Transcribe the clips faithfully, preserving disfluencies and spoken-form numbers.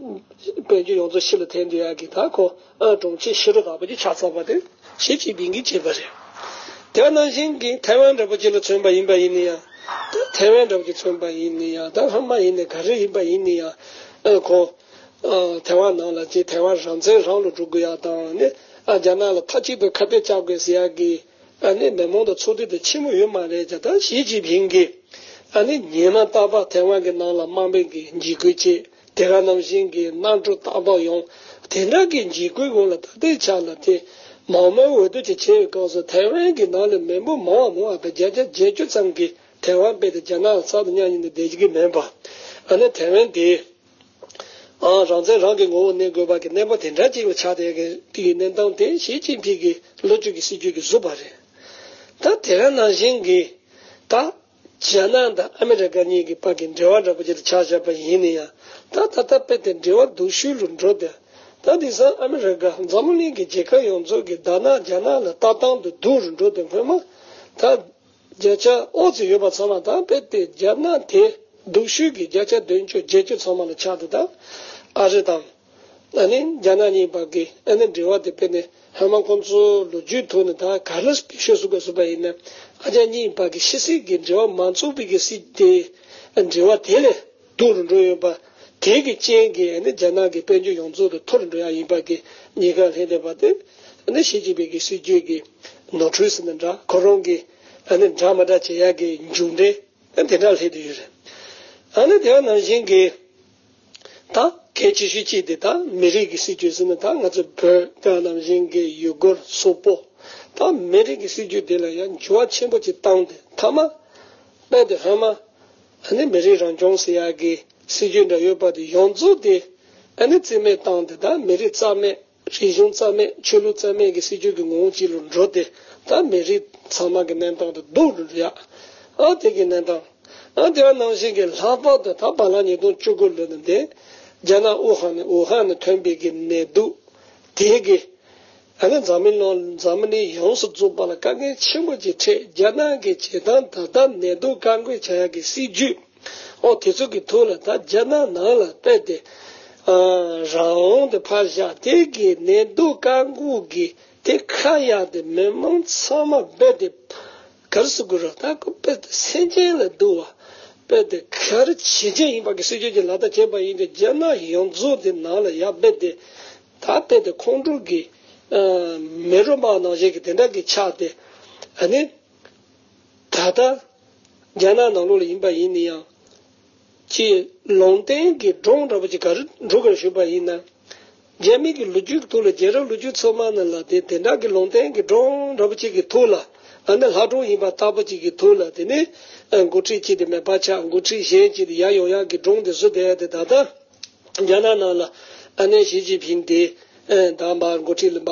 དཔལ་འབྱོར་ཡོངས་རྫོགས་ཕྱི་ལ་འཐེན་འདོད་ཡག་གི་ད་ཁོ་ཨ་གྲོང་ཁྱེར་ཕྱི་རུ་དག་པོ་ཅིག་ཆགས་ཚར་བ་དེ་ཞི་ཅིན་ཕིང་གིས་བྱས་པ་རེད། དེ་ནང་བཞིན་གྱི་ཐའེ་ཝན་འདྲ་པོ་ཅིག་ལ་མཚོན་པ་ཡིན་པ་ཡིན་ན་ཡང་། ད་ཐའེ་ཝན་འདྲ་པོ་ཅིག་མཚོན་པ་ཡིན་ན་ཡང་ད་སྔོན་མ་ཡིན་ནའི་ག་རེ་ཡིན་པ་ཡིན་ན་ཡང་ཨ་ཁོ་ཨ་ཐའེ་ཝན་ནང་ལ་ཅིག་ཐའེ་ཝན་རང་བཙན་རང་ལ་སྒྲུབ་དགོས་ཡག་དང་ནི་ཨ་རྒྱ་ནག་ལ་མཐའ་གཅིག་ཏུ་ཁ་གཏད་བཅག་དགོས་ཟེར་ཡག་གི་ཨ་ནི་མི་མང་དང་ཚོགས་སྡེ་དེ་ཆེན་མོ་ཡོད་མ་རེད་ཀྱང་ད་ཞི་ཅིན་ཕིང་གིས་ཨ་ནི་ཉི་མ་རྟག་པར་ཐའེ་ཝན་གྱི་ནང་ལ་དམག་མི་གི་འཇིགས་སྐུལ་བྱེད། དེ་ག་ནང་བཞིན་གྱི་གནམ་གྲུ་རྟག་པར་ཡོང་། དེ་འདྲ་གི་འཇིགས་སྐུལ་འོག་ལ་ད་ལྟའི་ཆ་ལ་དེ་མང་མོས་འོས་བསྡུ་ཅིག་བྱས་པའི་སྐབས་སུ་ཐའེ་ཝན་གྱི་ནང་ལ་མི་འབོར་མང་བ་མང་བ་དང་བརྒྱ་ཆ་བརྒྱད་ཅུ་ཙམ་གྱིས་ཐའེ་ཝན་རྦད་དེ་རྒྱ་ནག་ཚབ་ཏུ་མཉམ་ཡིན་ནས་བསྡད་ཀྱི་མེད་པ། ཨ་ནི་ཐའེ་ཝན་དེ། ཨང་། རང་བཙན་རང་གི་ངོ་བོ་གནས་དགོས་པ་གི་གནས་བབ་དེ་འདྲ་ཅིག་ལ་ཆགས་བསྡད་ཀྱི་དེ་གི་གནས་སྟངས་དེ་ཞི་ཅིན་ཕིང་གི་ལོ་བཅུ་གི་སྲིད་བྱུས་ཀྱི་བཟོས་པ་རེད། ད་དེ་ག་ནང་བཞིན་གྱི་ད་རྒྱ་ནག་དང་ཨ་མི་རི་ཀ་གཉིས་ཀྱི་བར་གྱི་འབྲེལ་བ་འདྲ་པོ་ཅིག་ལ་ཆ་བཞག་པ་ཡིན་ན་ཡང་ད་ད་ལྟ་དཔེ་དེ་འབྲེལ་བ་སྡུག་ཤོས་ལ་འགྲོ་བསྡད། ད་དེང་སང་ཨ་མི་རི་ཀ་འཛམ་བུ་གླིང་གི་རྒྱལ་ཁབ་ཡོངས་རྫོགས་ཀྱི་ད་ནང་རྒྱ་ནག་ལ་ལྟ་སྟངས་དེ་སྡུག་རུ་འགྲོ་བསྡད། སྔོན་མ་ད། བརྒྱ་ཆ་ཨོ་ཙི་ཡོད་པ་ཚང་མ་དང་དཔེ་དེ་རྒྱ་ནག་དེ་སྡུག་ཤོས་ཀྱི་བརྒྱ་ཆ་བདུན་ཅུ་བརྒྱད་ཅུ་ཚང་མ་ལ་ཆགས་འདུག་ད་ཨ་རི་དང་ཨ་ནི་རྒྱ་ནག་གཉིས་བར་གྱི་ཨ་ནི་འབྲེལ་བ་དེ་དཔེ་ནས་ཧ་མ་ཁོང་ཚོ་ལོ་རྒྱུས་ཐོག་ནས་ད་ག་རེ་ཤོད་སུ་ག་སུ་བ་ཡིན་ན་ཨ་རྒྱ་གཉིས་བར་གྱི་ཕྱི་སྲིད་ཀྱི་འབྲེལ་བ་མ་ཚུགས་པའི་གི་སྲིད་དེ་འབྲེལ་བ་དེ་ལས་སྡུག་རུ་འགྲོ་ཡོད་པ་དེ་གི་རྐྱེན་གྱིས་ཨ་ནི་རྒྱ་ནག་གི་དཔལ་འབྱོར་ཡོངས་རྫོགས་དེ་མཐོ་རུ་འགྲོ་ཡ་ཡིན་པ་གི་ཉེན་ཁ་སླེབས་བསྡད་པ་དེ་ཨ་ནི་ཞི་ཅིན་ཕིང་གི་སྲིད་བྱུས་ཀྱི་ནོར་འཁྲུལ་ཟེར་ན་འདྲ། ཁོ་རང་གི་ཨ་ནི་འདྲ་མ་འདྲ་བྱེད་ཡག་གི་མཇུག་འབྲས་ཨ་དེ་འདྲ་སླེབས་བསྡད་ཡོད་རེད། ཨ་ནི་དེ་ནང་བཞིན་གྱི་ད་གལ་ཆེ་ཤོས་གཅིག་དེ་ད་མི་རིགས་ཀྱི་སྲིད་བྱུས་ཟེར་ན་ད་ང་ཚོ་བོད་དེ་ནང་བཞིན་གྱི་ཡུ་གུར་སོག་པོ་ད་མི་རིགས་ཀྱི་སྲིད་བྱུས་དེ་ལ་ཡང་འགྱུར་བ་ཆེན་པོ་ཅིག་བཏང་སྟེ་མཐའ་མ་དཔེ་དེ་ཧ་མ་ཨ་ནི་མི་རིགས་རང་སྐྱོང་ཟེར་ཡག་གི་སྲིད་བྱུས་འདྲ་ཡོད་པ་དེ་ཡོངས་རྫོགས་དེ་ཨ་ནི་རྩིས་མེད་བཏང་སྟེ་ད་མི་རིགས་རྩ་མེད། རིག་གཞུང་རྩ་མེད། ཆོས་ལུགས་རྩ་མེད་ཀྱི་སྲིད་བྱུས་ཀྱི་ངོ་བོ་གཅིག་ལ་འགྲོ་སྟེ་ད་མི་རིགས་ཚང་མ་གི་གནས་སྟངས་དེ་སྡུག་རུ་ཡ། ཨ་དེ་གི་གནས་སྟངས། ཨ་དེ་བ་ནང་བཞིན་གྱི་ལྷག་པར་དུ་ད་བར་ལ་ཉིས་སྟོང་བཅུ་དགུ་ལོ་ནས་འདི་རྒྱ་ནག་ཝུ་ཧན་ནས་ཝུ་ཧན་ནས་ཐོན་པའི་གི་ནད་དུག་དེ་གི་ཨ་ནི་འཛམ་གླིང་ལོ་འཛམ་གླིང་ཡོངས་སུ་རྫོགས་པ་ལ་དཀའ་ངལ་ཆེན་པོ་ཅིག་འཕྲད། རྒྱ་ནག་གི་བྱེད་སྟངས་ད་ལྟ་ནད་དུག་བཀག་འགོག་བྱ་ཡག་གི་སྲིད་བྱུས། ཨོ་དེ་ཚོ་གི་ཐོག་ལ་ད་རྒྱ་ནག་ནང་ལ་དཔེ་དེ་ཨ་རང་དབང་དེ་ཕར་བཞག་དེ་གི་ནད་དུག་བཀག་འགོག་གི་དེ་ཁ་ཡག་དེ་མི་མང་ཚང་མ་རྦད་དེ་ག་རེ་ཟེར་དགོས་རེད། ད་ཁོ་རྦད་དེ་སེམས་ཅན་ལ་སྡུག་པ་རྦད་དེ་ག་རེ་བྱེད་ཅན་ཡིན་པ་གི་སྲིད་བྱུས་ཀྱི་ལག་བསྟར་བྱས་པ་ཡིན་ཏེ་རྒྱ་ནག་ཡོངས་རྫོགས་དེ་ནང་ལ་ཡ་རྦད་དེ་ད་རྦད་དེ་ཁོང་ཁྲོ་གི་ཨ་མེ་རོ་དམག་ནང་བཞིན་གི་དེ་འདྲ་གི་ཆགས་ཏེ་ཨ་ནི། ད་ལྟ་རྒྱ་ནག་ནང་ལོགས་ལ་ཡིན་པ་ཡིན་ན་ཡང་ཅིག་ལུང་བསྟན་གྱི་སྒྲུང་འདྲ་པོ་ཅིག་ག་རེ་འགྲོ་གར་ཞུས་པ་ཡིན་ན། རྒྱ་མི་གི་ལོ་རྒྱུས་ཀྱི་ཐོག་ལ་རྒྱལ་རབས་ལོ་རྒྱུས་ཚང་མ་ནང་ལ་དེ་དེ་འདྲ་གི་ལུང་བསྟན་གྱི་སྒྲུང་འདྲ་པོ་ཅིག་གི་ཐོག་ལ་ཨ་ནི་ལྷ་སྒྲུང་ཡིན་པ་ལྟ་བུ་ཅིག་གི་ཐོག་ལ་དེ་ནི་འགོ་ཁྲིད་ཅིག་དེ་མེད་པ་ཆགས། འགོ་ཁྲིད་གཞན་ཅིག་དེ་ཡར་ཡོང་ཡག་གི་སྒྲུང་དེ་བཟོ་བསྡད་ཡ་དེ་ད་ལྟ། རྒྱ་ནག་ནང་ལ་ཨ་ནེ་ཞི་ཅིན་ཕིང་དེ་ཨེ་དང་པ་འགོ་ཁྲིད་ལ་མ་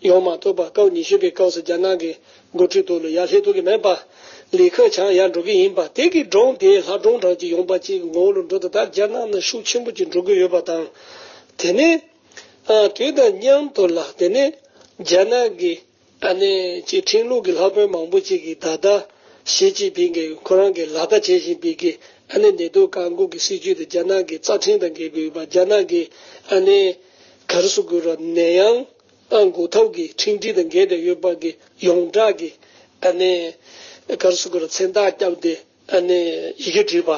ཡོང་མ་ཐུབ་པ་སྐབས་ཉི་ཤུ་པའི་སྐབས་སུ་རྒྱ་ནག་གི་འགོ་ཁྲིད་ཐོག་ལ་ཡར་སླེབས་ཐུབ་ཀྱི་མེད་པ། ལི་ཁེ་ཆང་ཡར་འགྲོ་གི་ཡིན་པ་དེ་གི་སྒྲུང་དེ་ལྷ་སྒྲུང་གྲངས་ཀྱི་ཡོང་པ་གཅིག་གི་ངོ་བོ་ལ་འགྲོ་དུས་ད་རྒྱ་ནག་ནང་ཤུགས་ཆེན་པོ་ཅིག་འགྲོ་གི་ཡོད་པ་དང་། དེ་ནས་ཨ་དུས་དང་མཉམ་དུ་ལ་དེ་ནས་རྒྱ་ནག་གི་ཨ་ནེ་ཅིག་ཁྲིམས་ལུགས་ཀྱི་ལྷག་དཔོན་མང་པོ་ཅིག་གིས་ད་ལྟ་ཞི་ཅིན་ཕིང་གིས་ཁོ་རང་གིས་ལག་བསྟར་བྱེད་བཞིན་པའི་གི་ཨ་ནེ་ནད་དུག་བཀག་འགོག་གི་སྲིད་ཇུས་དེ་རྒྱ་ནག་གི་རྩ་ཁྲིམས་དང་འགལ་གྱི་ཡོད་པ། རྒྱ་ནག་གི་ཨ་ནེ་ག་རེ་ཟེར་དགོས་རེད། ནད་ཡམས་ཨ་འགོག་ཐབས་ཀྱི་ཁྲིམས་སྒྲིག་དང་འགལ་ཏེ་ཡོད་པ་གི་ཡོངས་གྲགས་ཀྱི་ཨ་ནེ་ག་རེ་ཟེར་དགོས་རེད། མཚན་རྟགས་བརྒྱབ་སྟེ་ཨ་ནེ་ཡི་གེ་བྲིས་པ།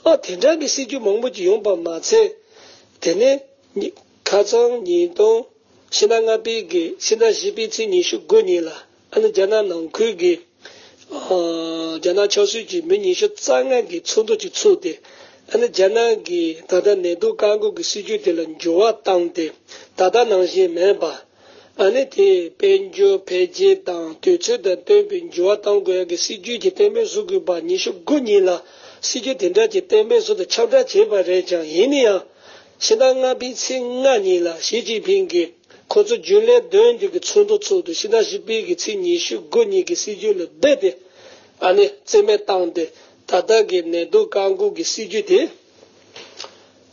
ཨ་དེ་འདྲ་གི་སྲིད་ཇུས་མང་པོ་ཅིག་ཡོང་པ་མ་ཚད། དེ་ནས་ཁ་སང་ཉིས་སྟོང་ཕྱི་ཟླ་ལྔ་པའི་གི་ཕྱི་ཟླ་བཞི་པའི་ཚེས་ཉི་ཤུ་དགུ་ཉིན་ལ་ཨ་ནི་རྒྱ་ནག་ནང་ཁུལ་གྱི་ཨ་རྒྱ་ནག་ཆབ་སྲིད་ཀྱི་མི་ཉི་ཤུ་རྩ་ལྔ་གི་ཚོགས་འདུ་ཅིག་ཚུགས་ཏེ། ཨ་ནི་རྒྱ་ནག་གི་ད་ལྟ་ནད་དུག་བཀག་འགོག་གི་སྲིད་ཇུས་དེ་ལ་འགྱུར་བ་བཏང་སྟེ་ད་ལྟ་ནང་བཞིན་མེད་པ། ཨ་ནི་དེ་དཔལ་འབྱོར་འཕེལ་རྒྱས་དང་དུས་ཚོད་དང་བསྟུན་པའི་འགྱུར་བ་གཏང་དགོས་ཡག་གི་སྲིད་ཇུས་ཀྱི་གཏན་འབེབས་བཟོ་དགོས་པ། ཉི་ཤུ་དགུ་ཉིན་ལ་སྲིད་ཇུས་དེ་འདྲ་ཀྱི་གཏན་འབེབས་བཟོ་དང་ཁྱབ་བསྒྲགས་བྱས་པ་རེད་ཀྱང་། ཡིན་ན་ཡང་ཕྱི་ཟླ་ལྔ་པའི་ཚེས་ལྔ་ཉིན་ལ་ཞི་ཅིན་ཕིང་གིས་ཁོ་ཚོ་རྒྱུན་ལས་དོན་འདི་གི་ཚོགས་འདུ་ཚོགས་དུས་ཕྱི་ཟླ་བཞི་པའི་གི་ཚེས་ཉི་ཤུ་དགུ་ཉིན་གྱི་སྲིད་ཇུས་ལ་རྦད་དེ་ཨ་ནི་རྩིས་མེད་བཏང་སྟེ་ད་ལྟ་གི་ནད་དུག་བཀག་འགོག་གི་སྲིད་ཇུས་དེ་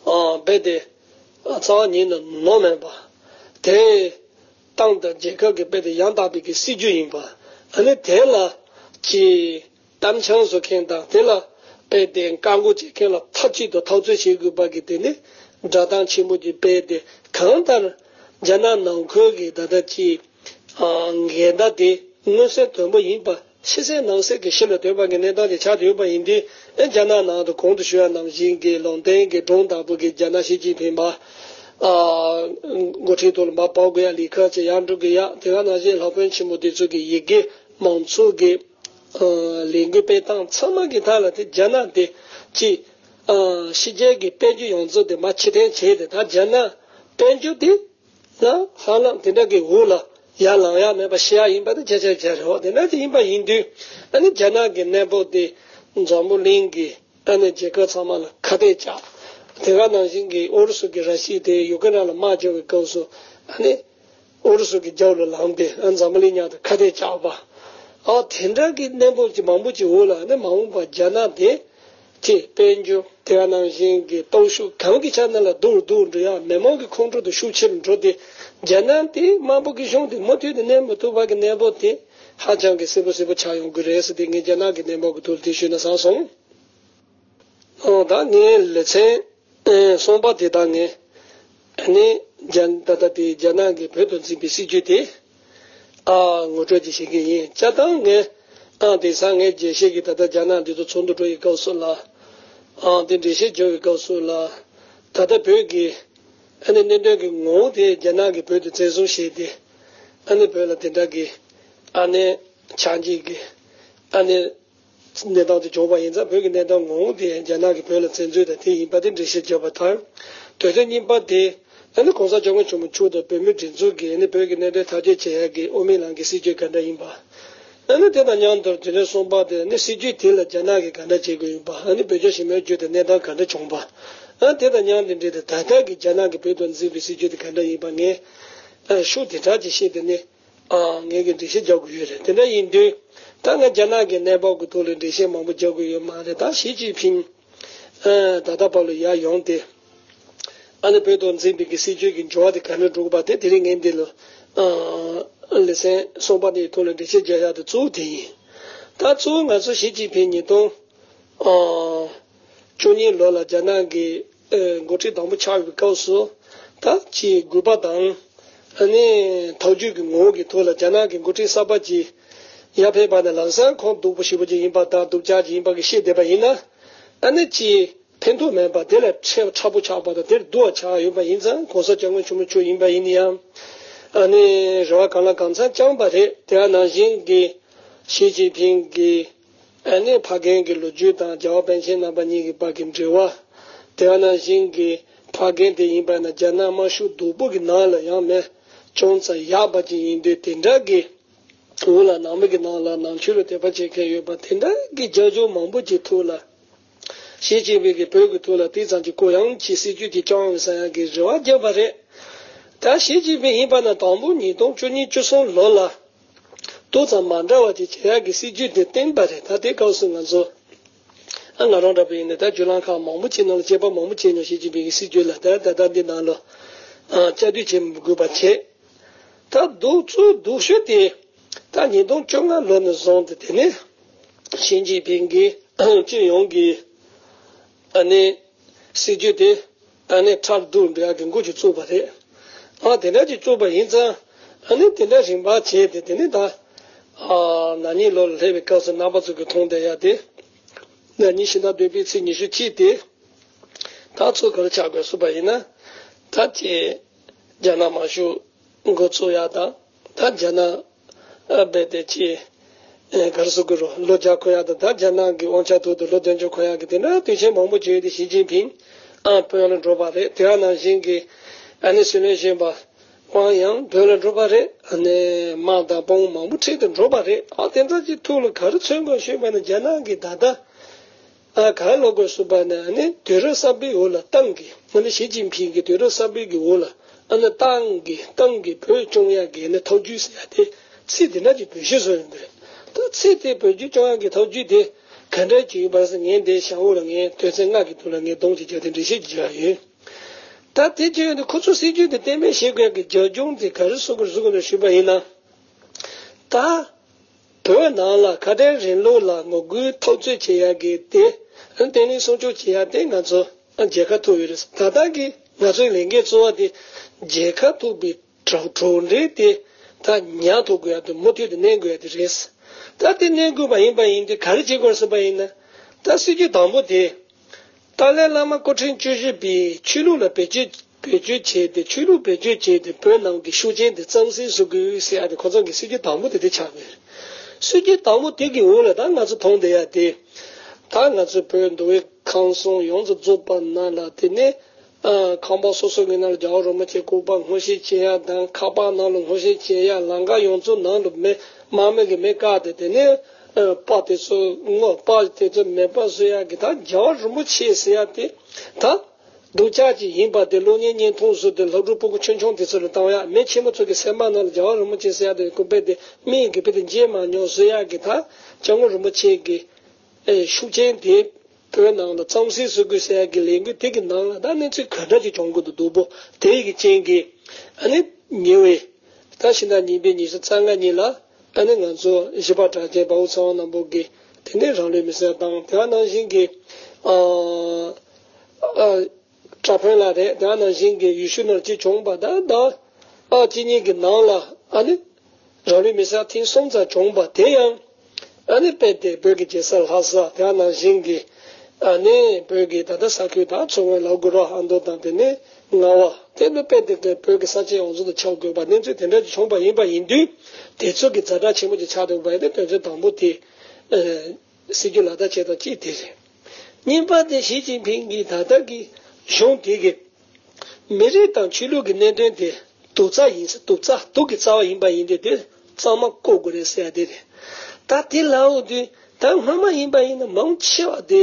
ཨ་རྦད་དེ་རྩ་བ་ཉིད་ནས་ནོར་མེད་པ་དེ། ཏང་དང་རྒྱལ་ཁབ་ཀྱི་དཔེ་དེ་ཡང་དག་པའི་གི་སྲིད་ཇུས་ཡིན་པ། ཨ་ནི་དེ་ལ་ཅིག་གཏམ་འཆང་བཟོ་མཁན་དང་དེ་ལ་དཔེ་དེ་བཀག་འགོག་བྱེད་མཁན་ལ་མཐའ་གཅིག་ཏུ་འཐབ་རྩོད་བྱེད་དགོས་པ་གི་དེ་ནི་ སྒྲ་གདངས་ཆེན་པོ་ཅིག་སྤེལ་ཏེ། གང་ལྟར་རྒྱ་ནག་ནང་ཁུལ་གྱི་ད་ལྟ་ཅིག་འགལ་ཟླ་དེ་མངོན་གསལ་དོད་པོ་ཡིན་པ། ཕྱི་གསལ་ནང་གསལ་གྱི་ཕྱི་ལ་དོད་པ་གི་གནས་སྟངས་ཅིག་ཆགས་ཡོད་པ་ཡིན་དུས། ཨེ་རྒྱ་ནག་ནང་དུ་གོང་དུ་ཞུས་པ་ནང་བཞིན་གྱི་ལུང་བསྟན་གྱི་སྒྲུང་ལྟ་བུ་གི་རྒྱ་ནག་ཞི་ཅིན་ཕིང་མར་འགོ་ཁྲིད་ཐོག་ལ་མར་བབས་དགོས་ཡ། ལི་ཁེ་ཆེ་ཡར་འགྲོ་དགོས་ཡ། དེ་ག་ནང་བཞིན་སློབ་དཔོན་ཆེན་མོ་དེ་ཚོ་གི་ཡི་གེ་མང་ཚོགས་ཀྱི་ལས་འགུལ་སྤེལ་སྟངས་ཚང་མ་གི་ཐད་ལ་དེ་རྒྱ་ནག་དེ་ཅིག་ཕྱི་རྒྱལ་གྱི་དཔལ་འབྱོར་ཡོངས་རྫོགས་དེ་མར་ཕྱིར་འཐེན་བྱས་ཏེ། ད་རྒྱ་ནག་དཔལ་འབྱོར་དེ་ལ་ཧ་ལམ་དེ་འདྲ་གི་འོག་ལ་ཡར་ལངས་ཡ་མེད་པ་བྱེད་ཡ་ཡིན་པ་དེ་ཁྱབ་ཁྱབ་ཆགས་རེད་བ། དེ་འདྲ་ཅིག་ཡིན་པ་ཡིན་དུས། ཨ་ནི་རྒྱ་ནག་གི་གནས་བབ་དེ་འཛམ་བུ་གླིང་གི་ཨ་ནི་རྒྱལ་ཁབ་ཚང་མ་ལ་ཁ་གཏད་བཅག་དེ་ག་ནང་བཞིན་གྱི་ཨུ་རུ་སུ་གི་ར་ཤི་ཡ་དེ་ཡུ་ཀེ་རན་ལ་དམག་རྒྱག་པའི་སྐབས་སུ། ཨ་ནི་ཨུ་རུ་སུ་གི་རྒྱབ་ལ་ལངས་ཏེ། ཨ་འཛམ་བུ་གླིང་མཉམ་དུ་ཁ་གཏད་བཅག་པ། ཨ་དེ་འདྲ་གི་གནས་བབ་ཅིག་མང་པོ་ཅིག་འོག་ལ། ཨ་ནི་མ་འོངས་པ་རྒྱ་ནག་དེ་ཅིག་དཔལ་འབྱོར་དེ་ག་ནང་བཞིན་གྱི་སྟོབས་ཤུགས་གང་གི་ཆ་ནས་ལ་སྡུག་རུ་སྡུག་རུ་འགྲོ་ཡ། མི་མང་གི་ཁོང་ཁྲོ་དེ་ཤུགས་ཆེ་རུ་འགྲོ་སྟེ། རྒྱ་ནག་དེ་དམར་པོ་གི་གཞུང་དེ་མུ་མཐུད་དུ་གནས་མི་ཐུབ་པ་གི་གནས་བབ་དེ་ཧ་ཅང་གི་གསལ་པོ་གསལ་པོ་ཆགས་ཡོང་གི་རེད་ཟེར་ཏེ། ངས་རྒྱ་ནག་གི་གནས་བབ་ཀྱི་ཐོག་ལ་དེ་ཞུས་ན་བཟང་སོང་། ཨོ་ད་ངས་ལེ་ཚན་ཨེ་གསུམ་པ་དེ་དང་ངས་ཨ་ནི་རྒྱ་ད་ལྟ་དེ་རྒྱ་ནག་གི་བོད་དུ་འཛིན་པའི་སྲིད་བྱུས་དེ། ཨ་ངོ་སྤྲོད་ཅིག་བྱེད་ཀྱི་ཡིན། བྱས་ཙང་ངས་ཨ་དེང་སང་ངས་དགེ་བཤེས་ཀྱི་ད་ལྟ་རྒྱ་ནག་འདི་ཚོ་ཚོགས་འདུ་འགྲོ་ཡི་སྐབས་སུ་ལ། ཨ་དེ་འགྲེལ་བཤད་རྒྱག་པའི་སྐབས་སུ་ལ། ད་ལྟ་བོད་ཀྱི་ཨ་ནི་གནད་དོན་གྱི་ངོ་བོ་དེ་རྒྱ་ནག་གིས་བོད་དུ་བཙན་བཟུང་བྱས་ཏེ། ཨ་ནི་བོད་ལ་དེ་འདྲ་གི་ཨ་ནི་ཆགས་འཇིག་གི་ཨ་ནི་གནས་སྟངས་དེ་བྱུང་བ་ཡིན་ཙང་། བོད་ཀྱི་གནས་སྟངས་ངོ་བོ་དེ་རྒྱ་ནག་གིས་བོད་ལ་བཙན་འཛུལ་དང་དེ་ཡིན་པ་དེ་འགྲེལ་བཤད་བརྒྱབ་པ་དང་། དོན་ཚན་གཉིས་པ་དེ་ཨ་ནི་གོང་ས་སྐྱབས་མགོན་ཆེན་པོ་མཆོག་དང་བོད་མིའི་སྒྲིག་འཛུགས་ཀྱིས་ཨ་ནི་བོད་ཀྱི་གནད་དོན་ཐག་གཅོད་བྱེད་ཡག་གི་དབུ་མའི་ལམ་གྱི་སྲིད་བྱུས་ག་འདྲ་ཡིན་པ། ཨ་ནི་དེ་དང་མཉམ་དུ་དོན་ཚན་གསུམ་པ་དེ་ནི་སྲིད་བྱུས་དེ་ལ་རྒྱ་ནག་གིས་ག་འདྲ་བྱེད་དགོས་ཡིན་པ། ཨ་ནི་བོད་རྒྱ་ཞི་མོལ་བརྒྱུད་དེ་གནས་སྟངས་ག་འདྲ་བྱུང་བ། ཨ་དེ་དང་མཉམ་དུ་འབྲེལ་ཏེ་ད་ལྟ་གི་རྒྱ་ནག་གིས་བོད་དུ་འཛིན་པའི་སྲིད་བྱུས་དེ་ག་འདྲ་ཡིན་པ་ངས་ཨ་ཤུགས་དེ་དྲག་ཅིག་བཤད་དེ་ནི། ཨ་ངས་ཀྱི་འགྲེལ་བཤད་རྒྱག་དགོས་ཡོད་རེད། དེ་འདྲ་ཡིན་དུས་ད་ང་རྒྱ་ནག་གི་གནས་བབ་ཀྱི་ཐོག་ལ་འགྲེལ་བཤད་མང་པོ་རྒྱག་དགོས་ཡོད་མ་རེད། ད་ཞི་ཅིན་ཕིང་ཨ་ད་ལྟ་བར་ལ་ཡར་ཡོང་སྟེ། ཨ་ནི་བོད་དུ་འཛིན་པའི་གི་སྲིད་བྱུས་ཀྱི་འགྱུར་བ་དེ་ག་འདྲ་འགྲོ་གི་པ་དེ་དེ་རིང་ངས་འདི་ལ་ཨ་ལེ་ཚན་གསུམ་པ་དེའི་ཐོག་ལ་འགྲེལ་བཤད་རྒྱག་ཡག་དེ་གཙོ་བོ་དེ་ཡིན། ད་གཙོ་བོ་ང་ཚོ་ཞི་ཅིན་ཕིང་ཉིས་སྟོང་ཨ་བཅུ་གཉིས་ལོ་ལ་རྒྱ་ནག་གི་ཨ་འགོ་ཁྲིད་དང་པོ་ཆགས་པའི་སྐབས་སུ། ད་ཅིག་རྒུད་པ་དང་ཨ་ནི་ཐག་གཅོད་ཀྱི་ངོ་བོ་གི་ཐོག་ལ་རྒྱ་ནག་གི་འགོ་ཁྲིད་གསར་པ་ཅིག་ཡར་ཕེབས་པ་ནི་ལམ་སང་ཁོང་སྡུག་པོ་ཞེ་པོ་ཅིག་ཡིན་པ་དང་། སྡུག་ཅག་ཅིག་ཡིན་པ་གི་ཤེས་བསྡད་པ་ཡིན་ན། ཨ་ནི་ཅིག་ཕན་ཐོགས་མེད་པ་དེ་ལས་ཕྲ་ཕྲ་པོ་ཆགས་པ་དང་། དེར་སྡུག་པ་ཆགས་ཡོད་པ་ཡིན་ཙང་། གོང་ས་སྐྱབས་མགོན་ཆེན་པོ་མཆོག་ཡིན་པ་ཡིན་ན་ཡང་། ཨ་ནི་རེ་བ་གང་ལ་གང་འཚམ་བཅངས་པ་རེད། དེ་ག་ནང་བཞིན་གྱི་ཞི་ཅིན་ཕིང་གི་ཨ་ནི་ཕ་རྒན་གྱི་ལོ་རྒྱུས་དང་རྒྱལ་བ་པཎ་ཆེན་རྣམ་པ་གཉིས་ཀྱི་བར་གྱི་འབྲེལ་བ། དེ་ག་ནང་བཞིན་གྱི་ཕ་རྒན་དེ་ཡིན་པ་ན་རྒྱ་ནག་དམར་ཤོག་སྡུག་པོ་གི་ནང་ལ་ཡང་མེད། ཅུང་ཙམ་ཡག་པ་ཅིག་ཡིན་དུས། དེ་འདྲ་གི་འོག་ལ་ནང་མི་གི་ནང་ལ་ནང་ཆོས་ལ་དད་པ་བྱེད་མཁན་ཡོད་པ་དེ་འདྲ་གི་རྒྱབ་ལྗོངས་མང་པོ་ཅིག་ཐོག་ལ། ཞི་ཅིན་ཕིང་གིས་བོད་ཀྱི་ཐོག་ལ་དེ་ཙམ་གྱི་གུ་ཡངས་ཀྱི་སྲིད་བྱུས་ཅིག་བསྐྱངས་ཡོད་བསམ་ཡག་གི་རེ་བ་བརྒྱབ་པ་རེད། ད་ཞི་ཅིན་ཕིང་ཡིན་པ་ན་དང་པོ་ཉིས་སྟོང་བཅུ་གཉིས་བཅུ་གསུམ་ལོ་ལ་ཏོག་ཙམ་མ་འདྲ་བ་ཅིག་བྱེད་ཡག་གི་སྲིད་བྱུས་དེ་བསྟན་པ་རེད། ད་དེ་སྐབས་སུ་ང་ཚོ་ཨ་ང་རང་འདྲ་པོ་ཡིན་ན། ད་བརྒྱུད་ལམ་ཁག་མང་པོ་ཅིག་ནང་ལ་དཔྱད་པ་མང་པོ་བྱས་མྱོང་། ཞི་ཅིན་ཕིང་གི་སྲིད་བྱུས་ལ་ད་ད་ལྟ་འདི་ནང་ལ་ཨ་བཅའ་སྡོད་བྱེད་མི་དགོས་པ་བྱས། ད་སྡུག་གཙོ་སྡུག་ཤོས་དེ་ད་ཉིས་སྟོང་བཅོ་ལྔ་ལོ་ནས་བཟུང་སྟེ། དེ་ནས་ཞི་ཅིན་ཕིང་གིས་སྤྱི་ཡོངས་ཀྱི་ཨ་ནི་སྲིད་བྱུས་དེ་ཨ་ནི་ཁྲག་འདུག་འདྲ་གི་འགོ་ཅིག་བཙུགས་པ་རེད། ཨ་དེ་འདྲ་ཅིག་བཙུགས་པ་ཡིན་ཙང་། ཨ་ནི་དེ་འདྲ་རིམ་པ་བྱས་ཏེ། དེ་ནས་ད་ཨ་ན་ནིང་ལོ་ལ་སླེབས་པའི་སྐབས་སུ་རྣམ་པ་ཚོ་གིས་མཐོང་བསྡད་ཡ་དེ། ན་ནིང་ཕྱི་ཟླ་བདུན་པའི་ཚེས་ཉི་ཤུ་གཅིག་དེ། ད་ཚུར་ག་རེ་ཆགས་དགོས་སོང་པ་ཡིན་ན། ད་ཅི་རྒྱ་ནག་དམར་ཤོག་འགོ་བཙུགས་ཡག་དང་། ད་རྒྱ་ནག་ཨ་རྦད་དེ་ཅི་ཨ་ག་རེ་ཟེར་དགོས་རེད། ལོག་རྒྱག་ཁོ་ཡག་དང་། ད་རྒྱ་ནག་གི་དབང་ཆ་ཐོག་ཏུ་ལོག་འདོན་ཆོག་ཁོ་ཡག་གི་དེ་འདྲ་དུས་ཆེན་མང་པོ་བྱས་ཏེ་ཞི་ཅིན་ཕིང་ཨ་བོད་ལ་འགྲོ་བ་རེད། དེ་ག་ནང་བཞིན་གྱི་ཨ་ནི་སྲིད་བློན་གཞོན་པ་ཝང་ཡང་བོད་ལ་འགྲོ་བ་རེད། ཨ་ནི་དམག་དང་དཔུང་མང་པོ་ཁྲིད་དེ་འགྲོ་བ་རེད། ཨ་དེ་འདྲ་ཅིག་ཐོག་ལ་ག་རེ་མཚོན་དགོས་ཞུས་པ་ན། རྒྱ་ནག་གི་ད་ལྟ་ཨ་ག་རེ་ལབ་དགོས་ཟེར་བ་ན། ཨ་ནི་དུས་རབས་གསར་པའི་འོག་ལ་ཏང་གི། ཨ་ནི་ཞི་ཅིན་ཕིང་གི་དུས་རབས་གསར་པའི་གི་འོག་ལ། ཨ་ནི་ཏང་གི་ཏང་གི་བོད་སྐྱོང་ཡག་གི་ཨ་ནི་ཐབས་ཇུས་ཟེར་ཡག་དེ་ཚིག་དེ་འདྲ་ཅིག་བེད་སྤྱོད་བཟོས་ཡོང་གི་རེད། ད་ཚིག་དེ་བེད་སྤྱོད་སྐྱོང་ཡག་གི་ཐབས་ཇུས་དེ་ག་འདྲ་ཅིག་ཡོད་པ་ཟེར། ངས་འདི་ཞང་འོག་ལ་ངས་དོན་ཚན་ལྔ་གི་ཐོག་ལ་ངས་སྡོམ་ཅིག་བརྒྱབ་སྟེ་འགྲེལ་བཤད་ཅིག་བརྒྱབ་ཡོད། ད་དེ་བྱས་ཡོད་དུས་ཁོ་ཚོ་སྲིད་ཇུས་དེ་གཏན་འབེབས་བྱེད་དགོས་ཡག་གི་རྒྱབ་ལྗོངས་དེ་ག་རེ་བཟོ་དགོས་རེད་ཟེར་བ་ཡིན་ན། ད་བོད་ནང་ལ་ཁ་བྲལ་རིང་ལུགས་ལ་ངོ་རྒོལ་འཐབ་རྩོད་བྱེད་ཡག་གི་དེ་བརྟན་ལྷིང་སྲུང་སྐྱོབ་བྱེད་ཡག་དེ་ང་ཚོ་རྒྱལ་ཁ་ཐོབ་ཡོད་རེད། ད་ལྟ་གི་ ང་ཚོའི་ལས་འགན་གཙོ་བོ་དེ་རྒྱལ་ཁ་ཐོབ་པའི་གྲོགས་གྲོགས་འབྲེལ་དེ་ད་ཉར་ཐུབ་དགོས་ཡ་དེ་མུ་མཐུད་དུ་གནས་དགོས་ཡ་དེ་རེད། ད་དེ་གནས་དགོས་པ་ཡིན་པ་ཡིན་དུས་ག་རེ་བྱེད་དགོས་ཟེར་བ་ཡིན་ན། ད་སྲིད་ཇུས་དང་པོ་དེ། ཏཱ་ལའི་བླ་མ་སྐུ་ཕྲེང་བཅུ་བཞི་པས་ཆོས་ལུགས་ལ་བེད་སྤྱོད་བེད་སྤྱོད་བྱས་ཏེ་ཆོས་ལུགས་བེད་སྤྱོད་བྱས་ཏེ་བོད་ནང་གི་ཤུགས་རྐྱེན་དེ་གཙང་སེལ་བཟོ་དགོས་ཟེར་ཡ་དེ་ཁོ་ཚོ་གི་སྲིད་ཇུས་དང་པོ་དེ་དེ་ཆགས་ཡོད་རེད། སྲིད་ཇུས་དང་པོ་དེ་གི་འོག་ལ་ད་ང་ཚོ་མཐོང་བསྡད་ཡ་དེ། ད་ང་ཚོ་བོད་མདོ་དབུས་ཁམས་གསུམ་ཡོངས་སུ་རྫོགས་པ་ནང་ལ་དེ་ནས་ཨ་ཁང་པ་སོ་སོ་གི་ནང་ལ་རྒྱལ་བ་རིན་པོ་ཆེ་སྐུ་པར་སྔོག་བཤེར་བྱེད་ཡ་དང་ཁ་པར་ནང་ལ་སྔོག་བཤེར་བྱེད་ཡ་ལམ་ཁ་ཡོངས་རྫོགས་ནང་ལ་མི་དམག་མི་གི་མི་བཀག་སྟེ་དེ་ནས་ཨ་པར་དེ་ཚོ་སྔོག་པར་དེ་ཚོ་མེད་པ་བཟོ་ཡ་གི་ད་རྒྱལ་བ་རིན་པོ་ཆེ་ཟེར་ཡ་དེ་ད་སྡུག་ཅག་ཅིག་ཡིན་པ་དེ་གློག་བརྙན་བརྙན་ཐུང་བཟོས་ཏེ་སློབ་ཕྲུག་སྤུ་གུ་ཆུང་ཆུང་དེ་ཚོ་ལ་བཏང་ཡ་མི་ཆེན་པོ་ཚོ་གི་སེམས་པ་ནང་ལ་རྒྱལ་བ་རིན་པོ་ཆེ་ཟེར་ཡ་དེ་སྐུ་པར་དེ་མིག་གིས་དཔེ་དེ་མཇལ་མ་མྱོང་བཟོ་ཡ་གི་ད་སྐྱབས་མགོན་རིན་པོ་ཆེ་གི་ཨེ་ཤུགས་རྐྱེན་དེ་བོད་ནང་ལ་གཙང་སེལ་བཟོ་དགོས་ཟེར་ཡ་གི་ལས་འགུལ་དེ་གི་ནང་ལ་ད་གནས་ཚུལ་ག་འདྲ་ཅིག་བྱུང་གི་འདུག་སྡུག་པོ་དེ་ཡི་གི་རྐྱེན་གྱིས་ཨ་ནི་ཉེ་བའི་ད་ཕྱི་ཟླ་གཉིས་པའི་ཉི་ཤུ་རྩ་ལྔ་ཉིན་ལ་ཨ་ནི་ང་ཚོ་གཞིས་པ་གྲགས་ཅན་དཔའ་བོ་ཚེ་དབང་རྣམ་པོ་གིས་དེ་ནས་རང་ལུས་མེར་སྲེག་བཏང་དེ་ནང་བཞིན་གྱི་ཨ་ཨ་ཀྲ་ཕོན་ལགས་རེད། དེ་ནང་བཞིན་གྱི་ཡུལ་ཤུལ་ནང་གཅིག་བྱུང་བ་ད་ད་ཨ་གཅིག་གཉིས་ཀྱི་ནང་ལ་ཨ་ནི། རང་ལུས་མེར་སྲེག་ཐེངས་གསུམ་ཙམ་བྱུང་བ་དེ་ཡང་ཨ་ནི་རྦད་དེ་བོད་ཀྱི་རྒྱལ་ས་ལྷ་ས་དེ་ནང་བཞིན་གྱི་ཨ་ནི་བོད་ཀྱི་ད་ལྟ་ས་ཁུལ་དང་མཚོ་སྔོན་ལ་དགུ་རོ་ཨ་མདོ་དང་དེ་ནས་རྔ་བ་དེ་ནི་རྦད་དེ་བོད་ཀྱི་ས་ཆ་ཡོངས་རྫོགས་དུ་ཁྱབ་དགོས་པ་གནས་ཚུལ་དེ་འདྲ་ཅིག་བྱུང་བ་ཡིན་པ་ཡིན་དུས་དེ་ཚོ་གི་ཛ་དྲག་ཆེན་པོ་ཅིག་ཆགས་འདུག་པ་ཡིན་ཏེ་དོན་ཚན་དང་པོ་དེ་སྲིད་ཇུས་ལག་བསྟར་བྱེད་སྟངས་གཅིག་དེ་རེད། གཉིས་པ་དེ་ཞི་ཅིན་ཕིང་གིས་ད་ལྟ་གི་གཞུང་དེ་གི་མི་རིགས་དང་ཆོས་ལུགས་ཀྱི་གནད་དོན་དེ་དུག་རྩ་ཡིན་ཟེར། དུག་རྩ་དུག་གི་རྩ་བ་ཡིན་པ་ཡིན་དུས་དེ་གཙང་མ་བཀོག་དགོས་རེད་ཟེར་ཡ་དེ་རེད། ད་དེ་ལབ་དུས་ད་སྔོན་མ་ཡིན་པ་ཡིན་ན་མང་ཆེ་བ་དེ་